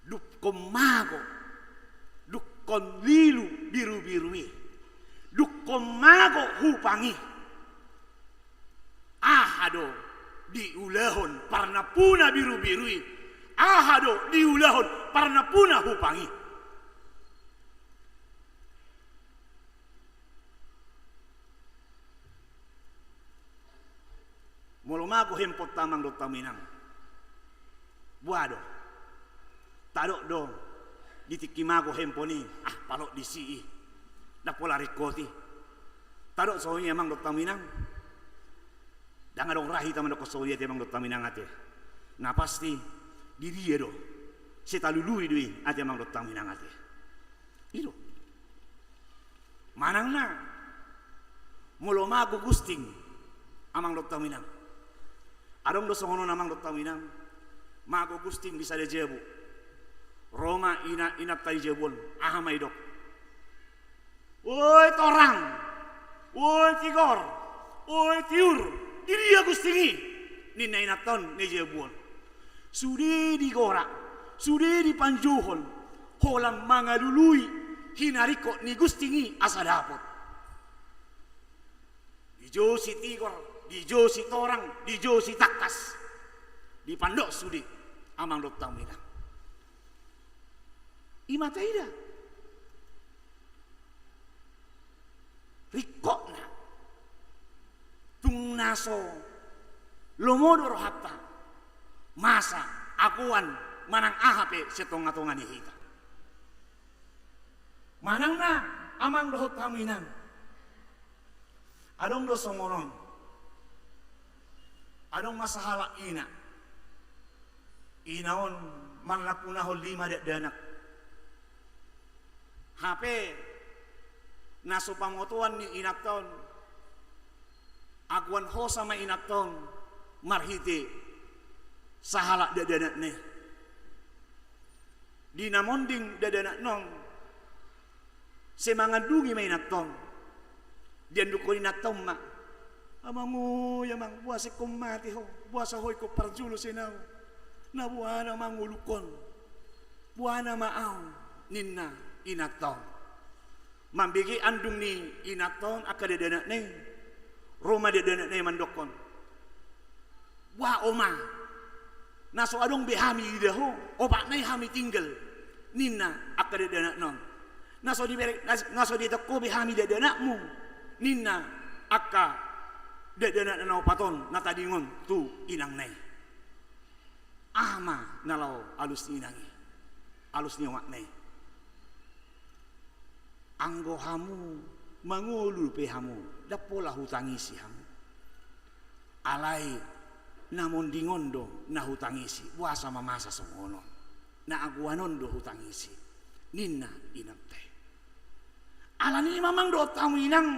dungkon mago, dungkon lilu birubiru i, dungkon mago hupang i, aha do diulahon parnampuna birubiru i? Aha do diulahon parnampuna hupang i? Molo mago handphoneta amang dohot hamu inang, boha do? Tadok do di tingki mago handphone i, ah, palot disi i, ndang pola ringkot i. Tadok songon i amang dohot hamu inang. Ndang adong ra hita mandokkon songon i ate amang dohot hamu inang ate. Na pasti di dia do, sai talului do i ate amang dohot hamu inang ate. I do. Manang na molo mago ghosting amang dohot hamu inang. Adong do songon on amang dohot hamu inang, mago ghosting di sada jabu. Ro ma ina, inanta di jabu on, aha ma didok? Oi torang, oi tigor, oi tiur, di dia ghosting i? Ninna inanta on na di jabu on. Sude digora, sude dipanjouhon, holan mangalului hinaringkot ni ghosting i asa dapot. Dijou si tigor, dijou si torang, dijou si tangkas, dipandok sude amang dohot hamu inang. I ma taida. Ringkotna tung na so lomo do rohanta masa, agoan, manang aha pe sian tonga-tonga ni hita. Manang na amang dohot hamu inang, adong do songon on. Adong ma sahalak ina. Ina on marnampunahon lima dakdanak. Hape na so pamotoan ni inanta on, agoan hosa ma inanta on marhite sahalak dakdanakna i. Di na monding dakdanakna on, sai mangandungi ma inanta on. Diandukhon inanta on ma, "Amang oi amang, boasa ingkon mate ho? Boasa ho ingkon parjolo sian ahu? Na boha nama ngolungkon? Boha nama ahu?" ninna inanta on. Mambege andung ni inanta on angka dakdanakna i. Ro ma dakdanakna i mandokkon, "Boha oma, na so adong be hami ida ho, opat nai hami tinggal," ninna angka dakdanakna on. "Na so diberek, na, na so dietong ho be hami dakdanakmu," ninna angka dakdanakna na opat on na tading on tu inangna i. Aha ma na laho alus ni inang i, alus ni omakna i? "Anggo hamu mangolu pe hamu, ndang pola hutangisi hamu. Alai na monding on do na hutangisi, boasa ma masa songon on? Na agoan on do hutangisi," ninna inanta i. Alani i ma amang dohot hamu inang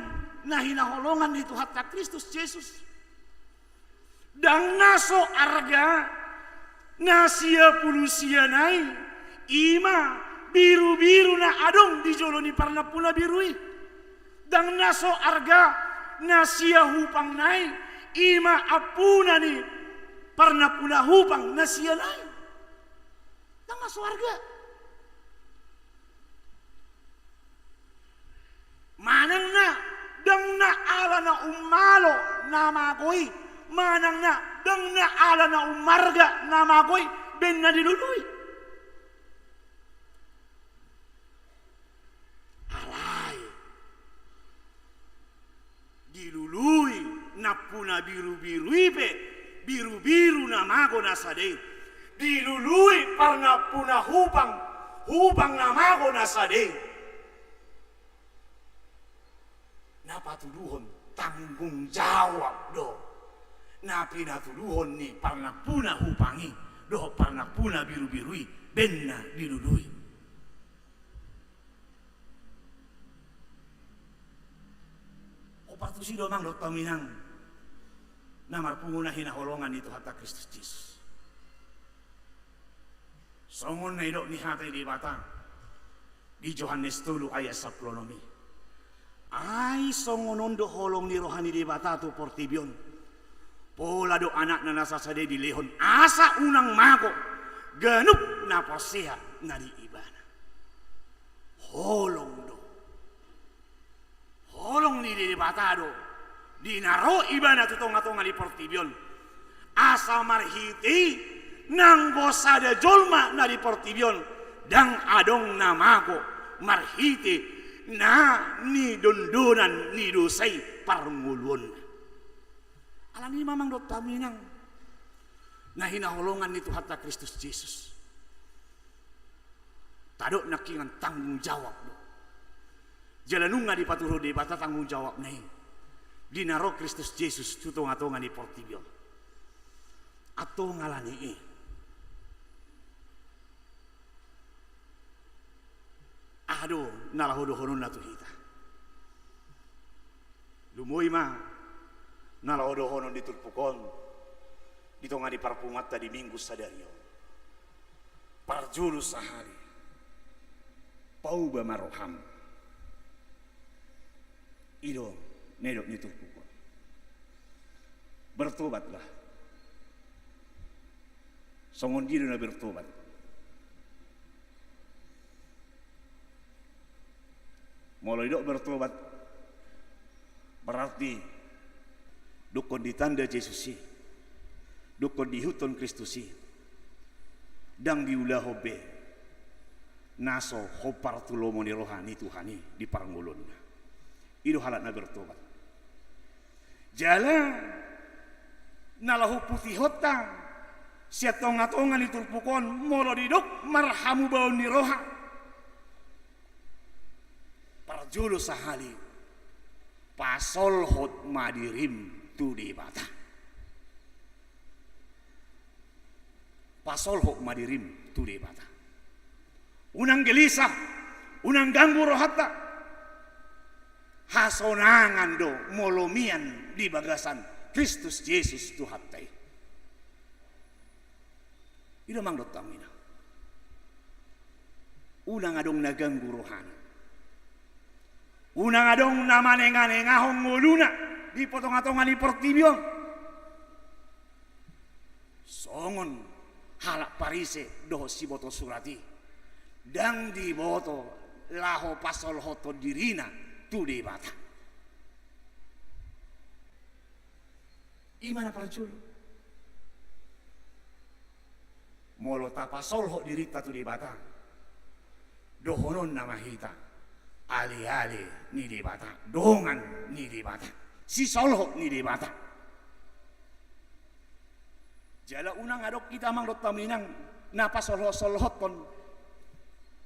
na hinaholongan ni Tuhanta Kristus Jesus, Ndang na so arga na sia pulu sian i, i ma birubiru na adong di jolo ni parnampu na biru i. Ndang na so arga na sia hupangna i, i ma ampuna ni parnampu na hupang na sian i. Ndang na so arga. Manang na ndang na ala na ummalo na mago i, manang na ndang na ala na umarga na mago i, baen na dilului. Alai dilului nampu na birubiru i pe, birubiru na mago na sada i. Dilului parnampu na hupang, hupang na mago na sada i. Na patuduhon tanggung jawab do na pinatuduhon ni parnampu na hupang i dohot parnampu na birubiru i, baen na dilului. Opat tusi do, amang dohot hamu inang na marpungu na hinaholongan ni Tuhanta Kristus Jesus. Songon na nidok ni hata ni Debata di Johannes tolu ayat sampulu onom i: Ai songon on do holong ni roha ni Debata tu portibi on, pola do Anakna na sasada i dilehon, asa unang mago ganup na porsea na di Ibana. Holong do. Holong ni Debata do di na ro Ibana tu tongatonga ni portibi on, asa marhite i nanggo sada jolma na di portibi on ndang adong na mago marhite na nidondonan ni dosa i parngoluonna. Alani i ma, amang dohot hamu inang na hinaholongan ni Tuhanta Kristus Jesus, tadok nangkiningan tanggung jawab do. Jala nunga dipatudu Debata tanggung jawabna i di na ro Kristus Jesus tu tongatonga ni portibi on. Antong alani i, aha do na laho dohononna tu hita? Lumobi ma na laho dohonon di turpuk on, di tonga ni parpunguanta di Minggu sadari on. Parjolo sahali, pauba ma roham. I do na nidok ni turpuk on. Bertobatlah. Songon dia do na bertobat? Molo didok bertobat, berarti dungkon ditanda Jesus i, dungkon diihuthon Kristus i, ndang diulahon be na so hombar tu lomo ni roha ni Tuhan i di parngoluonna. I do halak na bertobat. Jala na laho putihonta sian tongatonga ni turpuk on, molo didok marhamubaon ni roha, parjolo sahali, pasolhot ma dirim tu Debata. Pasolhot ma dirim tu Debata. Unang gelisah, unang ganggu rohanta. Hasonangan do molo mian di bagasan Kristus Jesus Tuhanta i. I do, amang dohot hamu inang. Unang adong na ganggu rohana. Unang adong na manenganengahon ngoluna di tongatonga ni portibi on. Songon halak Parise dohot siboto surat i, ndang diboto laho pasolhothon dirina tu Debata. I ma na parjolo. Molo tapasolhot dirinta tu Debata, dohononna ma hita aleale ni Debata, dongan ni Debata, sisolhot ni Debata. Jala unang adong hita, amang dohot hamu inang, na pasolhotsolhothon.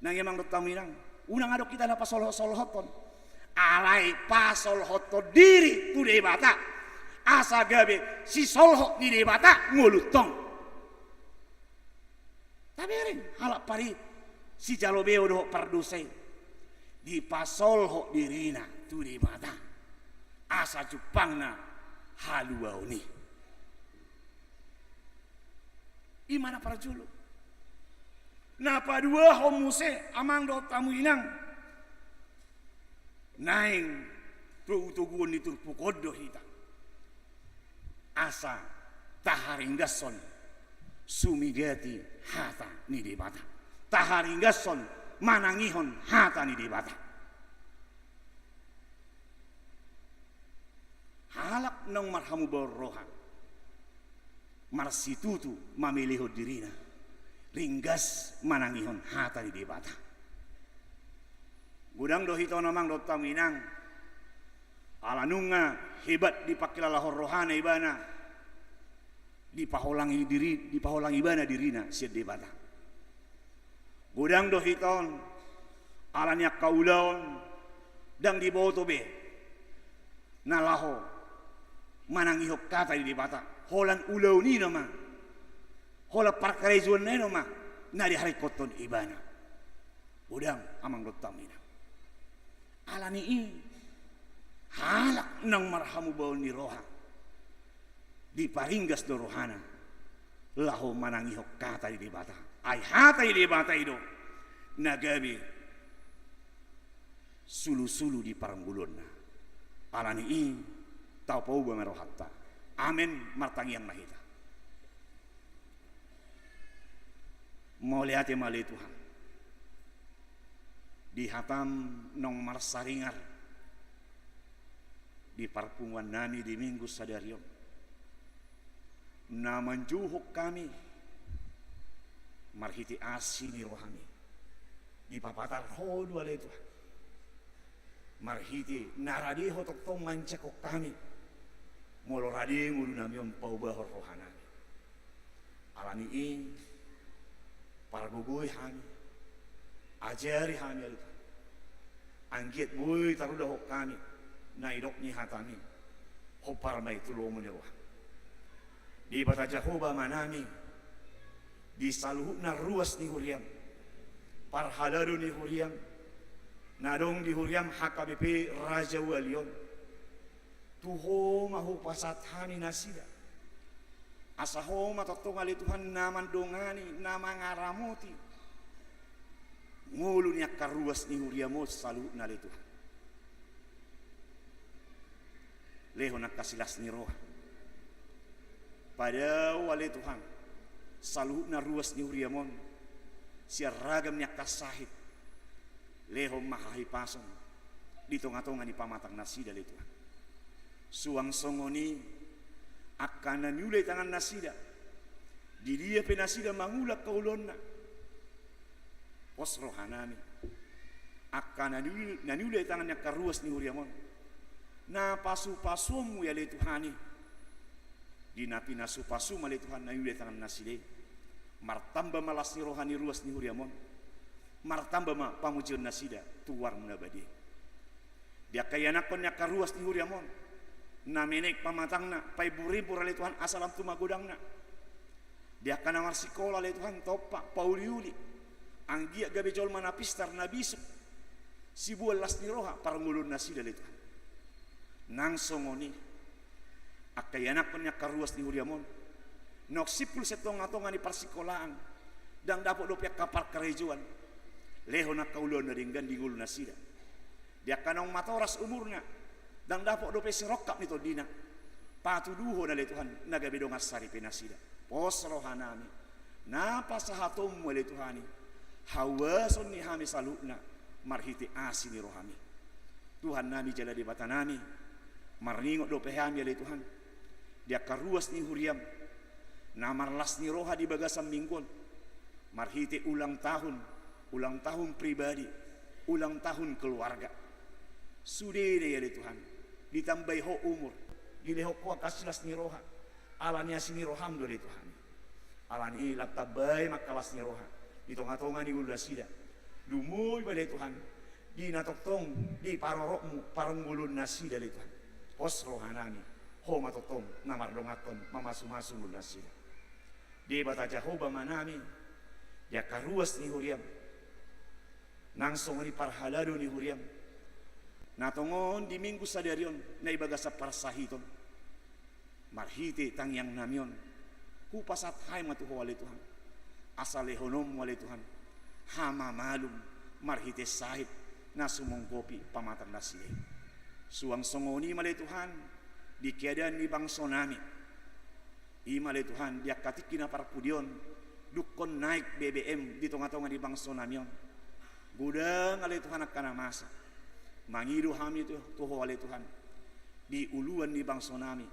Nang i, amang dohot hamu inang, unang adong hita na pasolhotsolhothon. Alai pasolhothon diri tu Debata, asa gabe sisolhot ni Debata ngolunta on. Tabereng halak Parise, sijalo beo dohot pardosa i, dipasolhot dirina tu Debata asa jumpangna haluaon i. I ma na parjolo. Na paduahon muse, amang dohot hamu inang, naeng togutoguon ni turpuk on do hita asa taharinggashon sumigati hata ni Debata, taharinggashon manangihon hata ni Debata. Halak naung marhamubaon roha, marsitutu mamelehon dirina, ringgas manangihon hata ni Debata. Godang do hita on, amang dohot hamu inang, ala nunga hebat dipangkilalahon rohana ibana, dipaholangi diri, dipaholangi ibana dirina sian Debata. Godang do hita on, ala ni angka ulaon, ndang diboto be na laho manangihon hata ni Debata. Holan ulaon i nama, holan parkarejoanna i nama na diharingkothon ibana. Godang, amang dohot hamu inang. Ala ni i, halak naung marhamubaon ni roha, diparinggas do rohana laho manangihon hata ni Debata. Ai hata ni Debata i do na gabe sulusulu di parngoluonna. Ala ni i, tapaubah ma rohanta. Amen. Martangiang ma hita. Mauliate ma ale Tuhan, di hatam naung marsaringar di parpunguan nami di Minggu sadari on, na manjouhon hami marhite asi ni rohami. Dipapatar Ho do ale Tuhan, marhite na rade Ho tongtong manjangkon hami. Molo rade ngolu nami on, paubahon roha nami. Ala ni i, pargogoi hami, ajari hami ale Tuhan. Anggiat boi tarulahon hami na nidok ni hatami, hombar ma i tu lomo ni roha. Debata Jahowa Amanami, di saluhutna ruas ni huriam, parhalado ni huriam, na adong di huriam H K B P Rajawali on, tu Ho ma hupasahat hami nasida. Asa Ho ma tongtong ale Tuhan na mandongani, na mangaramoti ngolu ni angka ruas ni huriam on saluhutna ale Tuhan. Lehon angka silas ni roha. Padao ale Tuhan saluhutna ruas ni huriam on sian ragam ni angka sahit. Lehon ma hahipason di tongatonga ni pamatang nasida ale Tuhan. Suang songon i angka na niula i tangan nasida, di dia pe nasida mangula angka ulaonna, pos rohanami, angka na niul-, na niula i tangan ni angka ruas ni huriam on, na pasupasuonmu i ale Tuhan i. Di na pinasupasum ale Tuhan na niula i tangan nasida i, martamba ma las ni roha ni ruas ni huriam on, martamba ma pamujion nasida tu goarmu na badia. Di angka ianakhon ni angka ruas ni huriam on, na menek pamatangna, paimburimbu ale Tuhan asa lam tu magodangna. Di angka na marsikola ale Tuhan, tompa, pauliuli, anggiat gabe jolma na pistar, na bisuk, siboan las ni roha parngoluon nasida ale Tuhan. Nang songon i angka ianakhon ni angka ruas ni huriam on, naung simpul sian tongatonga ni parsikolaan, ndang dapot dope angka parkarejoan, lehon angka ulaon na denggan di ngolu nasida. Di angka naung matoras umurna, ndang dapot dope sirongkap ni tondina, patuduhon ale Tuhan na gabe dongan saripe nasida. Pos rohanami, na pasahatonmu ale Tuhan i, hauason ni hami saluhutna marhite asi ni rohami. Tuhannami jala Debatanami, marningot dope hami ale Tuhan, di angka ruas ni huriam na marlas ni roha di bagasan minggu on, marhite ulang tahun, ulang tahun pribadi, ulang tahun keluarga. Sudena i ale Tuhan, ditambai Ho umur, dilehon Ho angka silas ni roha, ala ni asi ni roham do ale Tuhan. Ala ni i lam tambai ma angka las ni roha di tongatonga ni ngolu nasida. Lumobi ma ale Tuhan di na tongtong diparorotmu parngoluon nasida ale Tuhan. Pos rohanami, Ho ma tongtong na mardonganhon mamasumasu ngolu nasida. Debata Jahowa Amanami, di angka ruas ni huriam, nang songon i parhalado ni huriam, na tongon di minggu sadari on na di bagasan parsahiton, marhite tangiangnami on, Hupasahat hami ma tu Ho ale Tuhan, asa lehononmu ale Tuhan hamamalum marhite sahit na sumonggopi pamatan nasida i. Suang songon i ma ale Tuhan di keadaan ni bangsonami. I ma ale Tuhan di angka tingki na parpudi on, dungkon naek B B M di tongatonga ni bangsonami on. Godang ale Tuhan angka na masa. Mangido hami tu, tu Ho ale Tuhan, di uluan ni bangsonami,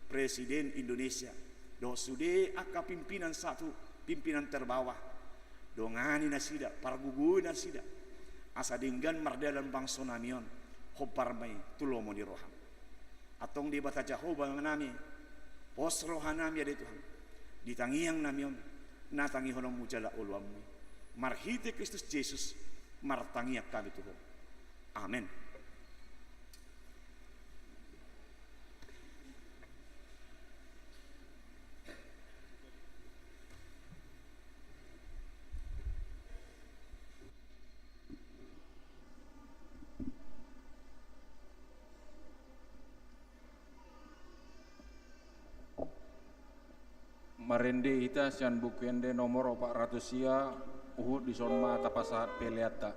Presiden Indonesia, dohot sude angka pimpinan satu, pimpinan terbawah. Dongani nasida, pargogoi nasida, asa denggan mardalan bangsonami on hombar ma i tu lomo ni roham. Antong Debata Jahowa Amanami, pos rohanami ale Tuhan di tangiangnami on, na tangihononmu jala oloanmu i. Marhite Kristus Jesus martangiang hami tu Ho. Amen. Marende hita sian Buku Ende nomor opat ratus sia, huhut dison ma tapasahat peleanta.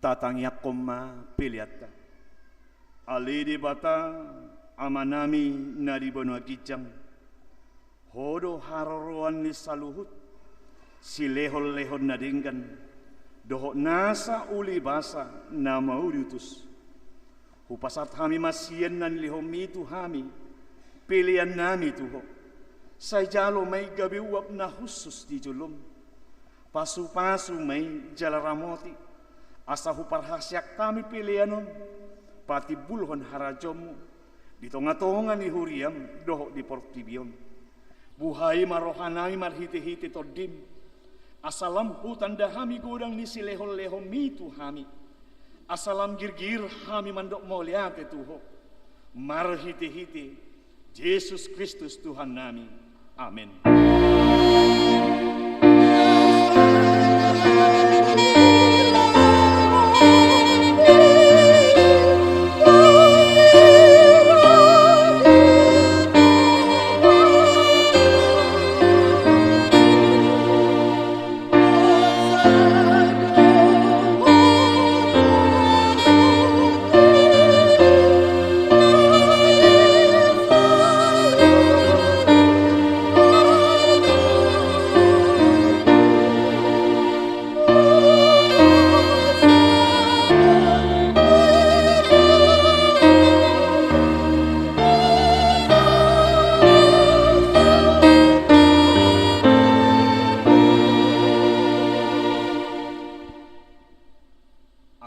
Tatangiangkon ma peleanta. Ale Debata, Amanami na di banua ginjang, Ho do haroroan ni saluhut silehonlehon na denggan dohot nasa ulibasa na mauliutus. Hupasahat hami ma sian na nilehonMi tu hami peleannami tu Ho. Sai jalo ma i gabe uap na hushus di jolom. Pasupasu ma i jala ramoti, asa huparhaseang hami pelean on patimbulhon harajaonMu di tongatonga ni huriaM dohot di portibi on. Buhai ma rohanami marhitehite TondiM, asa lam hutanda hami godang ni silehonlehonMi tu hami, asa lam girgir hami mandok mauliate tu Ho, marhitehite Jesus Kristus Tuhannami. Amen.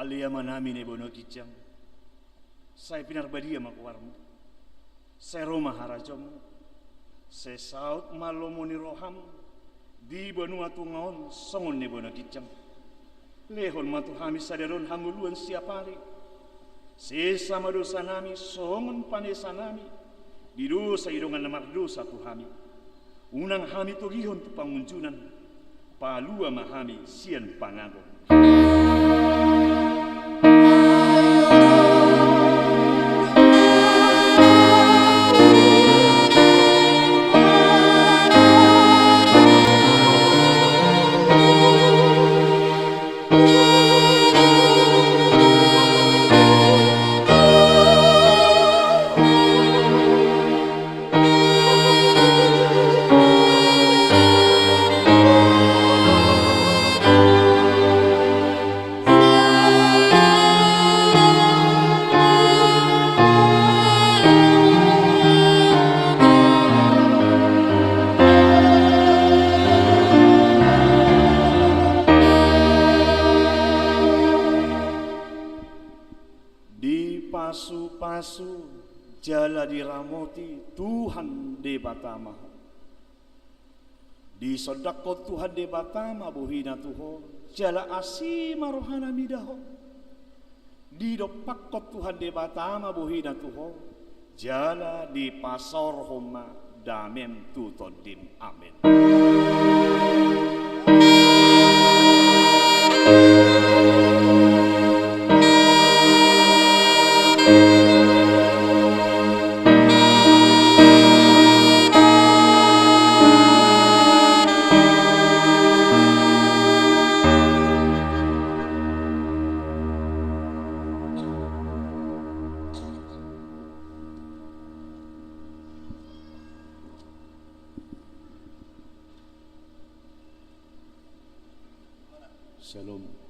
Ale Amanami na di banua ginjang, sai pinarbadia ma goarMu. Sai ro ma harajaonMu. Sai saut ma lomo ni rohaM di banua tonga on songon na di banua ginjang. Lehon ma tu hami sadari on hangoluan siapari. Sesa ma dosanami songon panesanami di dosa ni dongan na mardosa tu hami. Unang hami togihon tu pangunjunan, palua ma hami sian pangago. Dipasupasu jala diramoti Tuhan Debata ma ho. Disondangkon Tuhan Debata ma bohiNa tu ho, jala asi ma rohaNa mida ho. Didompakkon Tuhan Debata ma bohiNa tu ho, jala dipasaorhon ma dameM tu tondiM. Amen. Syalom.